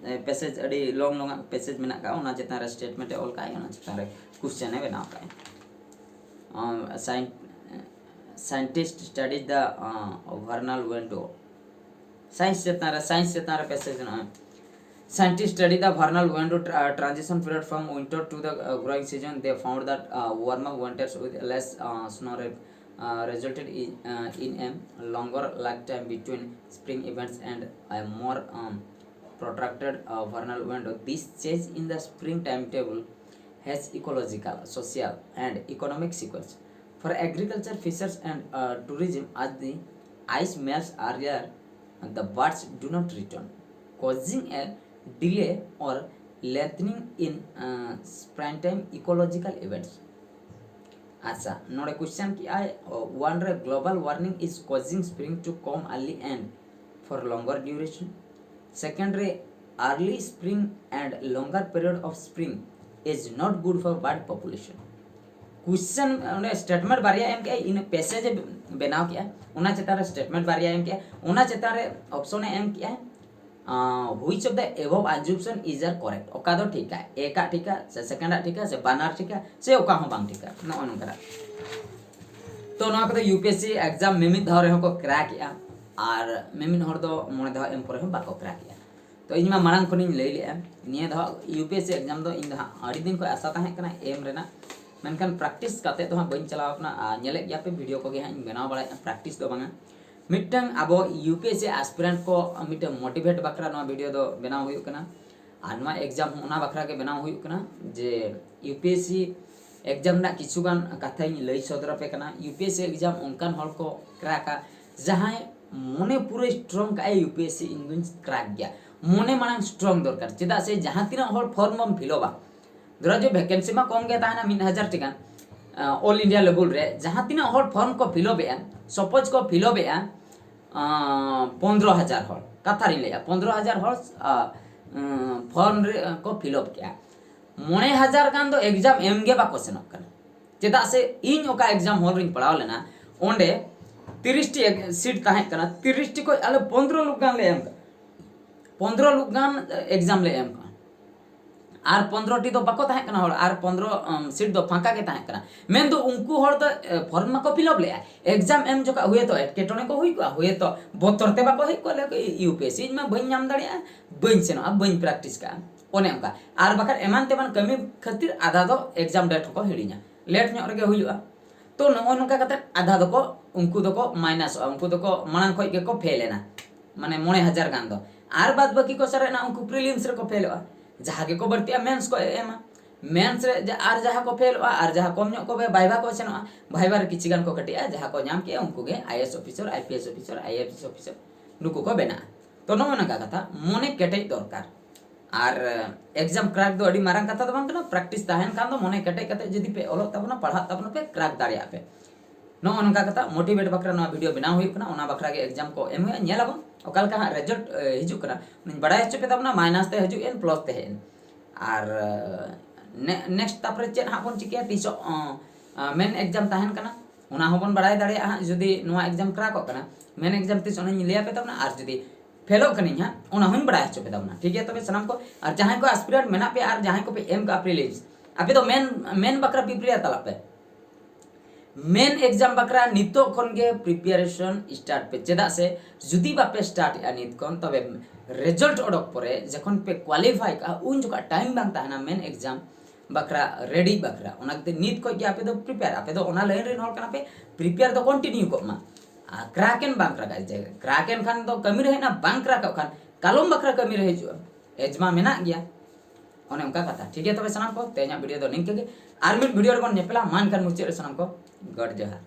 ᱯᱮᱥᱮᱡᱽ ᱟᱹᱰᱤ ᱞᱚᱝ ᱞᱚᱝ ᱟᱜ ᱯᱮᱥᱮᱡᱽ ᱢᱮᱱᱟᱜ ᱟᱠᱟᱫᱼᱟ, ᱚᱱᱟ ᱪᱮᱛᱟᱱ ᱨᱮ ᱥᱴᱮᱴᱢᱮᱱᱴ ᱮ ᱚᱞ ᱠᱟᱜᱼᱟᱭ, ᱚᱱᱟ ᱪᱮᱛᱟᱱ ᱨᱮ ᱠᱚᱥᱪᱮᱱ ᱮ ᱵᱮᱱᱟᱣ ᱠᱟᱜᱼᱟᱭ᱾ Scientist studied the vernal window. Science ᱪᱮᱛᱟᱱ ᱨᱮ, science ᱪᱮᱛᱟᱱ ᱨᱮ ᱯᱮᱥᱮᱡᱽ ᱢᱮᱱᱟᱜᱼᱟ᱾ Scientists study the vernal window transition period from winter to the growing season. They found that warmer winters with less snow resulted in a longer lag time between spring events and a more protracted vernal window. This change in the spring timetable has ecological, social and economic sequence. For agriculture, fishers and tourism, as the ice melts earlier, the birds do not return, causing a delay or lengthening in springtime ecological events. ᱟᱪᱪᱷᱟ, ᱱᱚᱰᱮ question ᱠᱮᱜᱼᱟᱭ, one ᱨᱮ global warming is causing spring to come early and for longer duration. Second ᱨᱮ early spring and longer period of spring is not good for bird population. Question ᱚᱸᱰᱮ statement ᱵᱟᱨᱭᱟ ᱮᱢ ᱠᱮᱜᱼᱟᱭ, ᱤᱱᱟᱹ ᱯᱮᱥᱮᱡᱽ ᱮ ᱵᱮᱱᱟᱣ ᱠᱮᱜᱼᱟ, ᱚᱱᱟ ᱪᱮᱛᱟᱱ ᱨᱮ ᱥᱴᱮᱴᱢᱮᱱᱴ ᱵᱟᱨᱭᱟ ᱮᱢ ᱠᱮᱜᱼᱟ, ᱚᱱᱟ ᱪᱮᱛᱟᱱ ᱨᱮ ᱚᱯᱥᱚᱱ ᱮ ᱮᱢ ᱠᱮᱜᱼᱟ, which of the above assumption is are correct? ᱚᱠᱟ ᱫᱚ ᱴᱷᱤᱠᱟ? ᱮ ᱠᱟᱜ ᱴᱷᱤᱠᱟ ᱥᱮ ᱥᱮᱠᱮᱱᱰ ᱟᱜ ᱴᱷᱤᱠᱟ ᱥᱮ ᱵᱟᱱᱟᱨ ᱴᱷᱤᱠᱟ ᱥᱮ ᱚᱠᱟ ᱦᱚᱸ ᱵᱟᱝ ᱴᱷᱤᱠᱟ? ᱱᱚᱜᱼᱚ ᱱᱚᱝᱠᱟᱱᱟᱜ᱾ ᱛᱚ ᱱᱚᱣᱟ ᱠᱚᱫᱚ U P S C exam ᱢᱤᱢᱤᱫ ᱫᱷᱟᱣ ᱨᱮᱦᱚᱸ ᱠᱚ ᱠᱨᱮᱠ ᱮᱜᱼᱟ, ᱟᱨ ᱢᱤᱢᱤᱫ ᱦᱚᱲ ᱫᱚ ᱢᱚᱬᱮ ᱫᱷᱟᱣ ᱮᱢ ᱯᱚᱨᱮ ᱦᱚᱸ ᱵᱟᱠᱚ ᱠᱨᱮᱠ ᱮᱜᱼᱟ᱾ ᱛᱚ ᱤᱧ ᱢᱟ ᱢᱟᱲᱟᱝ ᱠᱷᱚᱱᱤᱧ ᱞᱟᱹᱭ ᱞᱮᱜᱼᱟ, ᱱᱤᱭᱟᱹ ᱫᱷᱟᱣ U P S C exam ᱫᱚ ᱤᱧ ᱫᱚ ᱦᱟᱸᱜ ᱟᱹᱰᱤ ᱫᱤᱱ ᱠᱷᱚᱱ ᱟᱥᱟ ᱛᱟᱦᱮᱸ ᱠᱟᱱᱟ ᱮᱢ ᱨᱮᱱᱟᱜ, ᱢᱮᱱᱠᱷᱟᱱ ᱯᱨᱮᱠᱴᱤᱥ ᱠᱟᱛᱮ ᱫᱚ ᱦᱟᱸᱜ ᱵᱟᱹᱧ ᱪᱟᱞᱟᱣ ᱠᱟᱱᱟ᱾ ᱟᱨ ᱧᱮᱞᱮᱫ ᱜᱮᱭᱟ ᱯᱮ, ᱵᱷᱤᱰᱤᱭᱳ ᱠᱚᱜᱮ ᱦᱟᱸᱜ ᱤᱧ ᱵᱮᱱᱟᱣ ᱵᱟᱲᱟᱭᱮᱫᱼᱟ, ᱯᱨᱮᱠᱴᱤᱥ ᱫᱚ ᱵᱟᱝᱟ᱾ ᱢᱤᱫᱴᱟᱝ ᱟᱵᱚ ᱭᱩ ᱯᱤ ᱮᱥ ᱥᱤ ᱟᱥᱯᱤᱨᱮᱱᱴ ᱠᱚ ᱢᱤᱫᱴᱟᱝ ᱢᱳᱴᱤᱵᱷᱮᱴ ᱵᱟᱠᱷᱨᱟ ᱱᱚᱣᱟ ᱵᱷᱤᱰᱤᱭᱳ ᱫᱚ ᱵᱮᱱᱟᱣ ᱦᱩᱭᱩᱜ ᱠᱟᱱᱟ᱾ ᱟᱨ ᱱᱚᱣᱟ ᱮᱠᱡᱟᱢ ᱦᱚᱸ ᱚᱱᱟ ᱵᱟᱠᱷᱨᱟ ᱜᱮ ᱵᱮᱱᱟᱣ ᱦᱩᱭᱩᱜ ᱠᱟᱱᱟ ᱡᱮ U P S C exam ᱨᱮᱱᱟᱜ ᱠᱤᱪᱷᱩ ᱜᱟᱱ ᱠᱟᱛᱷᱟᱧ ᱞᱟᱹᱭ ᱥᱚᱫᱚᱨ ᱟᱯᱮ ᱠᱟᱱᱟ᱾ U P S C exam ᱚᱱᱠᱟᱱ ᱦᱚᱲ ᱠᱚ ᱠᱨᱮᱠᱟ ᱡᱟᱦᱟᱸᱭ ᱢᱚᱱᱮ ᱯᱩᱨᱟᱹ ᱥᱴᱨᱚᱝ ᱠᱟᱜᱼᱟᱭ ᱭᱩ ᱯᱤ ᱮᱥ ᱥᱤ ᱤᱧ ᱫᱩᱧ ᱠᱨᱮᱠ ᱜᱮᱭᱟ᱾ ᱢᱚᱱᱮ ᱢᱟᱲᱟᱝ ᱥᱴᱨᱚᱝ ᱫᱚᱨᱠᱟᱨ, ᱪᱮᱫᱟᱜ ᱥᱮ ᱡᱟᱦᱟᱸ ᱛᱤᱱᱟᱹᱜ ᱦᱚᱲ ᱯᱷᱚᱨᱢ ᱵᱚᱱ ᱯᱷᱤᱞᱚᱯᱟ, ᱫᱷᱚᱨᱚ ᱡᱮ ᱵᱷᱮᱠᱮᱱᱥᱤ ᱢᱟ ᱠᱚᱢ ᱜᱮ ᱛᱟᱦᱮᱱᱟ, ᱢᱤᱫ ᱦᱟᱡᱟᱨ ᱴᱤ ᱜᱟᱱ, ᱚᱞ ᱤᱱᱰᱤᱭᱟ ᱞᱮᱵᱮᱞ ᱨᱮ ᱡᱟᱦᱟᱸ ᱛᱤᱱᱟᱹᱜ ᱦᱚᱲ ᱯᱷᱚᱨᱢ ᱠᱚ ᱯᱷᱤᱞᱚᱯ ᱮᱜᱼᱟ, ᱥᱟᱯᱳᱡᱽ ᱠᱚ ᱯᱷᱤᱞᱚᱯ ᱮᱜᱼᱟ ᱯᱚᱱᱫᱽᱨᱚ ᱦᱟᱡᱟᱨ ᱦᱚᱲ, ᱠᱟᱛᱷᱟ ᱨᱤᱧ ᱞᱟᱹᱭᱮᱜᱼᱟ, ᱯᱚᱱᱫᱽᱨᱚ ᱦᱟᱡᱟᱨ ᱦᱚᱲ ᱯᱷᱚᱨᱢ ᱨᱮ ᱠᱚ ᱯᱷᱤᱞᱚᱯ ᱠᱮᱜᱼᱟ, ᱢᱚᱬᱮ ᱦᱟᱡᱟᱨ ᱜᱟᱱ ᱫᱚ ᱮᱠᱡᱟᱢ ᱮᱢ ᱜᱮ ᱵᱟᱠᱚ ᱥᱮᱱᱚᱜ ᱠᱟᱱᱟ᱾ ᱪᱮᱫᱟᱜ ᱥᱮ ᱤᱧ ᱚᱠᱟ ᱮᱠᱡᱟᱢ ᱦᱚᱞ ᱨᱤᱧ ᱯᱟᱲᱦᱟᱣ ᱞᱮᱱᱟ, ᱚᱸᱰᱮ ᱛᱤᱨᱤᱥ ᱴᱤ ᱥᱤᱴ ᱛᱟᱦᱮᱸ ᱠᱟᱱᱟ, ᱛᱤᱨᱤᱥ ᱴᱤ ᱠᱷᱚᱱ ᱟᱞᱮ ᱯᱚᱱᱫᱽᱨᱚ ᱞᱳᱠ ᱜᱟᱱ ᱞᱮ ᱮᱢ ᱠᱟᱜᱼᱟ᱾ ᱯᱚᱱᱫᱽᱨᱚ ᱞᱩᱠ ᱜᱟᱱ ᱮᱠᱡᱟᱢ ᱞᱮ ᱮᱢ ᱠᱟᱜᱼᱟ᱾ ᱟᱨ ᱯᱚᱱᱫᱽᱨᱚ ᱴᱤ ᱫᱚ ᱵᱟᱠᱚ ᱛᱟᱦᱮᱸ ᱠᱟᱱᱟ ᱦᱚᱲ, ᱟᱨ ᱯᱚᱱᱫᱽᱨᱚ ᱥᱤᱴ ᱫᱚ ᱯᱷᱟᱸᱠᱟ ᱜᱮ ᱛᱟᱦᱮᱸ ᱠᱟᱱᱟ᱾ ᱢᱮᱱᱫᱚ ᱩᱱᱠᱩ ᱦᱚᱲ ᱫᱚ ᱯᱷᱚᱨᱢ ᱢᱟᱠᱚ ᱯᱷᱤᱞᱟᱯ ᱞᱮᱜᱼᱟ, ᱮᱠᱡᱟᱢ ᱮᱢ ᱡᱚᱠᱷᱚᱱ ᱦᱩᱭᱛᱚ ᱮᱴᱠᱮᱴᱚᱬᱮ ᱠᱚ ᱦᱩᱭ ᱠᱚᱜᱼᱟ, ᱦᱩᱭᱛᱚ ᱵᱚᱛᱚᱨ ᱛᱮ ᱵᱟᱠᱚ ᱦᱮᱡ ᱠᱚᱜᱼᱟ, ᱞᱟᱹᱭ ᱠᱚ, "ᱤᱭᱩ ᱯᱤ ᱮᱥ ᱥᱤ ᱤᱧ ᱢᱟ ᱵᱟᱹᱧ ᱧᱟᱢ ᱫᱟᱲᱮᱭᱟᱜᱼᱟ, ᱵᱟᱹᱧ ᱥᱮᱱᱚᱜᱼᱟ, ᱵᱟᱹᱧ ᱯᱨᱮᱠᱴᱤᱥ ᱠᱟᱜᱼᱟ", ᱚᱱᱮ ᱚᱱᱠᱟ᱾ ᱟᱨ ᱵᱟᱠᱷᱟᱱ ᱮᱢᱟᱱ ᱛᱮᱢᱟᱱ ᱠᱟᱹᱢᱤ ᱠᱷᱟᱹᱛᱤᱨ ᱟᱫᱷᱟ ᱫᱚ ᱮᱠᱡᱟᱢ ᱰᱮᱴ ᱦᱚᱸᱠᱚ ᱦᱤᱲᱤᱧᱟ, ᱞᱮᱴ ᱧᱚᱜ ᱨᱮᱜᱮ ᱦᱩᱭᱩᱜᱼᱟ᱾ ᱛᱚ ᱱᱚᱜᱼᱚ ᱱᱚᱝᱠᱟ ᱠᱟᱛᱮ ᱟᱫᱷᱟ ᱫᱚᱠᱚ, ᱩᱱᱠᱩ ᱫᱚᱠᱚ ᱢᱟᱭᱱᱟᱥᱚᱜᱼᱟ, ᱩᱱᱠᱩ ᱫᱚᱠᱚ ᱢᱟᱲᱟᱝ ᱠᱷᱚᱱ ᱜᱮᱠᱚ ᱯᱷᱮᱞ ᱮᱱᱟ, ᱢᱟᱱᱮ ᱢᱚᱬᱮ ᱦᱟᱡᱟᱨ ᱜᱟᱱ ᱫᱚ᱾ ᱟᱨ ᱵᱟᱫ ᱵᱟᱹᱠᱤ ᱠᱚ ᱥᱟᱨᱮᱡ ᱮᱱᱟ, ᱩᱱᱠᱩ ᱯᱨᱤᱞᱤᱢᱥ ᱨᱮᱠᱚ ᱯᱷᱮᱞᱚᱜᱼᱟ᱾ ᱡᱟᱦᱟᱸ ᱜᱮᱠᱚ ᱵᱟᱹᱲᱛᱤᱜᱼᱟ ᱢᱮᱱᱥ ᱠᱚ ᱮᱢᱟ, ᱢᱮᱱᱥ ᱨᱮ ᱡᱟ-, ᱟᱨ ᱡᱟᱦᱟᱸ ᱠᱚᱢ ᱧᱚᱜ ᱠᱚ ᱵᱷᱟᱭᱵᱟ ᱠᱚ ᱥᱮᱱᱚᱜᱼᱟ, ᱵᱷᱟᱭᱵᱟ ᱨᱮ ᱠᱤᱪᱷᱤ ᱜᱟᱱ ᱠᱚ ᱠᱟᱹᱴᱤᱡᱼᱟ, ᱡᱟᱦᱟᱸ ᱠᱚ ᱧᱟᱢ ᱠᱮᱜᱼᱟ ᱩᱱᱠᱩ ᱜᱮ I A S officer, I P S officer, I A F officer ᱱᱩᱠᱩ ᱠᱚ ᱵᱮᱱᱟᱜᱼᱟ᱾ ᱛᱚ ᱱᱚᱜᱼᱚ ᱱᱚᱝᱠᱟ ᱠᱟᱛᱷᱟ, ᱢᱚᱱᱮ ᱠᱮᱴᱮᱡ ᱫᱚᱨᱠᱟᱨ᱾ ᱟᱨ ᱮᱠᱡᱟᱢ ᱠᱨᱟᱠ ᱫᱚ ᱟᱹᱰᱤ ᱢᱟᱨᱟᱝ ᱠᱟᱛᱷᱟ ᱫᱚ ᱵᱟᱝ ᱠᱟᱱᱟ, ᱯᱨᱮᱠᱴᱤᱥ ᱛᱟᱦᱮᱱ ᱠᱷᱟᱱ ᱫᱚ ᱢᱚᱱᱮ ᱠᱮᱴᱮᱡ ᱠᱟᱛᱮ ᱡᱩᱫᱤ ᱯᱮ ᱚᱞᱚᱜ ᱛᱟᱵᱚᱱᱟ, ᱯᱟᱲᱦᱟᱜ ᱛᱟᱵᱚᱱᱟ ᱯᱮ, ᱠᱨᱟᱠ ᱫᱟᱲᱮᱭᱟᱜᱼᱟ ᱯᱮ᱾ ᱱᱚᱜᱼᱚ ᱱᱚᱝᱠᱟ ᱠᱟᱛᱷᱟ, ᱢᱳᱴᱤᱵᱷᱮᱴ ᱵᱟᱠᱷᱨᱟ ᱱᱚᱣᱟ ᱵᱷᱤᱰᱤᱭᱳ ᱵᱮᱱᱟᱣ ᱦᱩᱭᱩᱜ ᱠᱟᱱᱟ, ᱚᱱᱟ ᱵᱟᱠᱷᱨᱟ ᱜᱮ ᱮᱠᱡᱟᱢ ᱠᱚ ᱮᱢ ᱦᱩᱭᱩᱜᱼᱟ, ᱧᱮᱞ ᱟᱵᱚᱱ ᱚᱠᱟ ᱞᱮᱠᱟ ᱦᱟᱸᱜ ᱨᱮᱡᱟᱞᱴ ᱦᱤᱡᱩᱜ ᱠᱟᱱᱟ᱾ ᱵᱟᱲᱟᱭ ᱦᱚᱪᱚ ᱯᱮ ᱛᱟᱵᱚᱱᱟ, ᱢᱟᱭᱱᱟᱥ ᱛᱮ ᱦᱤᱡᱩᱜ ᱮᱱ, ᱯᱞᱟᱥ ᱛᱮ ᱦᱮᱡ ᱮᱱ᱾ ᱟᱨ ᱱᱮᱠᱥᱴ ᱛᱟᱨᱯᱚᱨᱮ ᱪᱮᱫ ᱦᱟᱸᱜ ᱵᱚᱱ ᱪᱤᱠᱟᱹᱭᱟ, ᱛᱤᱥᱚᱜ ᱢᱮᱱ ᱮᱠᱡᱟᱢ ᱛᱟᱦᱮᱱ ᱠᱟᱱᱟ, ᱚᱱᱟ ᱦᱚᱸᱵᱚᱱ ᱵᱟᱲᱟᱭ ᱫᱟᱲᱮᱭᱟᱜᱼᱟ ᱦᱟᱸᱜ, ᱡᱩᱫᱤ ᱱᱚᱣᱟ ᱮᱠᱡᱟᱢ ᱠᱨᱟᱠᱚᱜ ᱠᱟᱱᱟ, ᱢᱮᱱ ᱮᱠᱡᱟᱢ ᱛᱤᱥ, ᱚᱱᱟᱧ ᱞᱟᱹᱭ ᱟᱯᱮ ᱛᱟᱵᱚᱱᱟ᱾ ᱟᱨ ᱡᱩᱫᱤ ᱯᱷᱮᱞᱚᱜ ᱠᱟᱹᱱᱟᱹᱧ ᱦᱟᱸᱜ, ᱚᱱᱟ ᱦᱚᱸᱧ ᱵᱟᱲᱟᱭ ᱦᱚᱪᱚ ᱯᱮ ᱛᱟᱵᱚᱱᱟ, ᱴᱷᱤᱠ ᱜᱮᱭᱟ? ᱛᱚᱵᱮ ᱥᱟᱱᱟᱢ ᱠᱚ, ᱟᱨ ᱡᱟᱦᱟᱸᱭ ᱠᱚ ᱟᱥᱯᱤᱨᱮᱱᱴ ᱢᱮᱱᱟᱜ ᱯᱮᱭᱟ ᱟᱨ ᱡᱟᱦᱟᱸᱭ ᱠᱚᱯᱮ ᱮᱢ ᱠᱟᱜᱼᱟ ᱯᱨᱤᱞᱤᱢᱥ, ᱟᱯᱮ ᱫᱚ ᱢᱮᱱ, ᱢᱮᱱ ᱵᱟᱠᱷᱨᱟ ᱯᱨᱤᱯᱮᱭᱟᱨ ᱛᱟᱞᱟᱜ ᱯᱮ᱾ ᱢᱮᱱ ᱮᱠᱡᱟᱢ ᱵᱟᱠᱷᱨᱟ ᱱᱤᱛᱚᱜ ᱠᱷᱚᱱ ᱜᱮ ᱯᱨᱤᱯᱮᱭᱟᱨᱮᱥᱚᱱ ᱥᱴᱟᱨᱴ ᱯᱮ, ᱪᱮᱫᱟᱜ ᱥᱮ ᱡᱩᱫᱤ ᱵᱟᱯᱮ ᱥᱴᱟᱨᱴ ᱮᱜᱼᱟ ᱱᱤᱛ ᱠᱷᱚᱱ, ᱛᱚᱵᱮ ᱨᱮᱡᱟᱞᱴ ᱚᱰᱚᱠ ᱯᱚᱨᱮ ᱡᱚᱠᱷᱚᱱ ᱯᱮ ᱠᱣᱟᱞᱤᱯᱷᱟᱭ ᱠᱟᱜᱼᱟ, ᱩᱱ ᱡᱚᱠᱷᱚᱱ ᱴᱟᱭᱤᱢ ᱵᱟᱝ ᱛᱟᱦᱮᱱᱟ ᱢᱮᱱ ᱮᱠᱡᱟᱢ ᱵᱟᱠᱷᱨᱟ, ᱨᱮᱰᱤ ᱵᱟᱠᱷᱨᱟ᱾ ᱚᱱᱟ ᱠᱷᱟᱹᱛᱤᱨ ᱱᱤᱛ ᱠᱷᱚᱱ ᱜᱮ ᱟᱯᱮ ᱫᱚ ᱯᱨᱤᱯᱮᱭᱟᱨ, ᱟᱯᱮ ᱫᱚ ᱚᱱᱟ ᱞᱟᱭᱤᱱ ᱨᱮᱱ ᱦᱚᱲ ᱠᱟᱱᱟ ᱯᱮ, ᱯᱨᱤᱯᱮᱭᱟᱨ ᱫᱚ ᱠᱚᱱᱴᱤᱱᱤᱭᱩ ᱠᱚᱜ ᱢᱟ᱾ ᱟᱨ ᱠᱨᱟᱠ ᱮᱱ ᱵᱟᱝ ᱠᱨᱟᱠ, ᱡᱮ ᱠᱨᱟᱠ ᱮᱱ ᱠᱷᱟᱱ ᱫᱚ ᱠᱟᱹᱢᱤ ᱨᱮ ᱦᱮᱡ ᱮᱱᱟ, ᱵᱟᱝ ᱠᱨᱟᱠᱚᱜ ᱠᱷᱟᱱ ᱠᱟᱞᱚᱢ ᱵᱟᱠᱷᱨᱟ ᱠᱟᱹᱢᱤ ᱨᱮ ᱦᱤᱡᱩᱜᱼᱟ, ᱮᱡᱽ ᱢᱟ ᱢᱮᱱᱟᱜ ᱜᱮᱭᱟ᱾ ᱚᱱᱮ ᱚᱱᱠᱟ ᱠᱟᱛᱷᱟ, ᱴᱷᱤᱠ ᱜᱮᱭᱟ? ᱛᱚᱵᱮ ᱥᱟᱱᱟᱢ ᱠᱚ, ᱛᱮᱦᱮᱧᱟᱜ ᱵᱷᱤᱰᱤᱭᱳ ᱫᱚ ᱱᱤᱝᱠᱟᱹ ᱜᱮ, ᱟᱨ ᱢᱤᱫ ᱵᱷᱤᱰᱤᱭᱳ ᱨᱮᱵᱚᱱ ᱧᱮᱯᱮᱞᱟ᱾ ᱢᱟ ᱮᱱᱠᱷᱟᱱ ᱢᱩᱪᱟᱹᱫ ᱨᱮ ᱥᱟᱱᱟᱢ ᱠᱚ ᱜᱚᱰ ᱡᱚᱦᱟᱨ᱾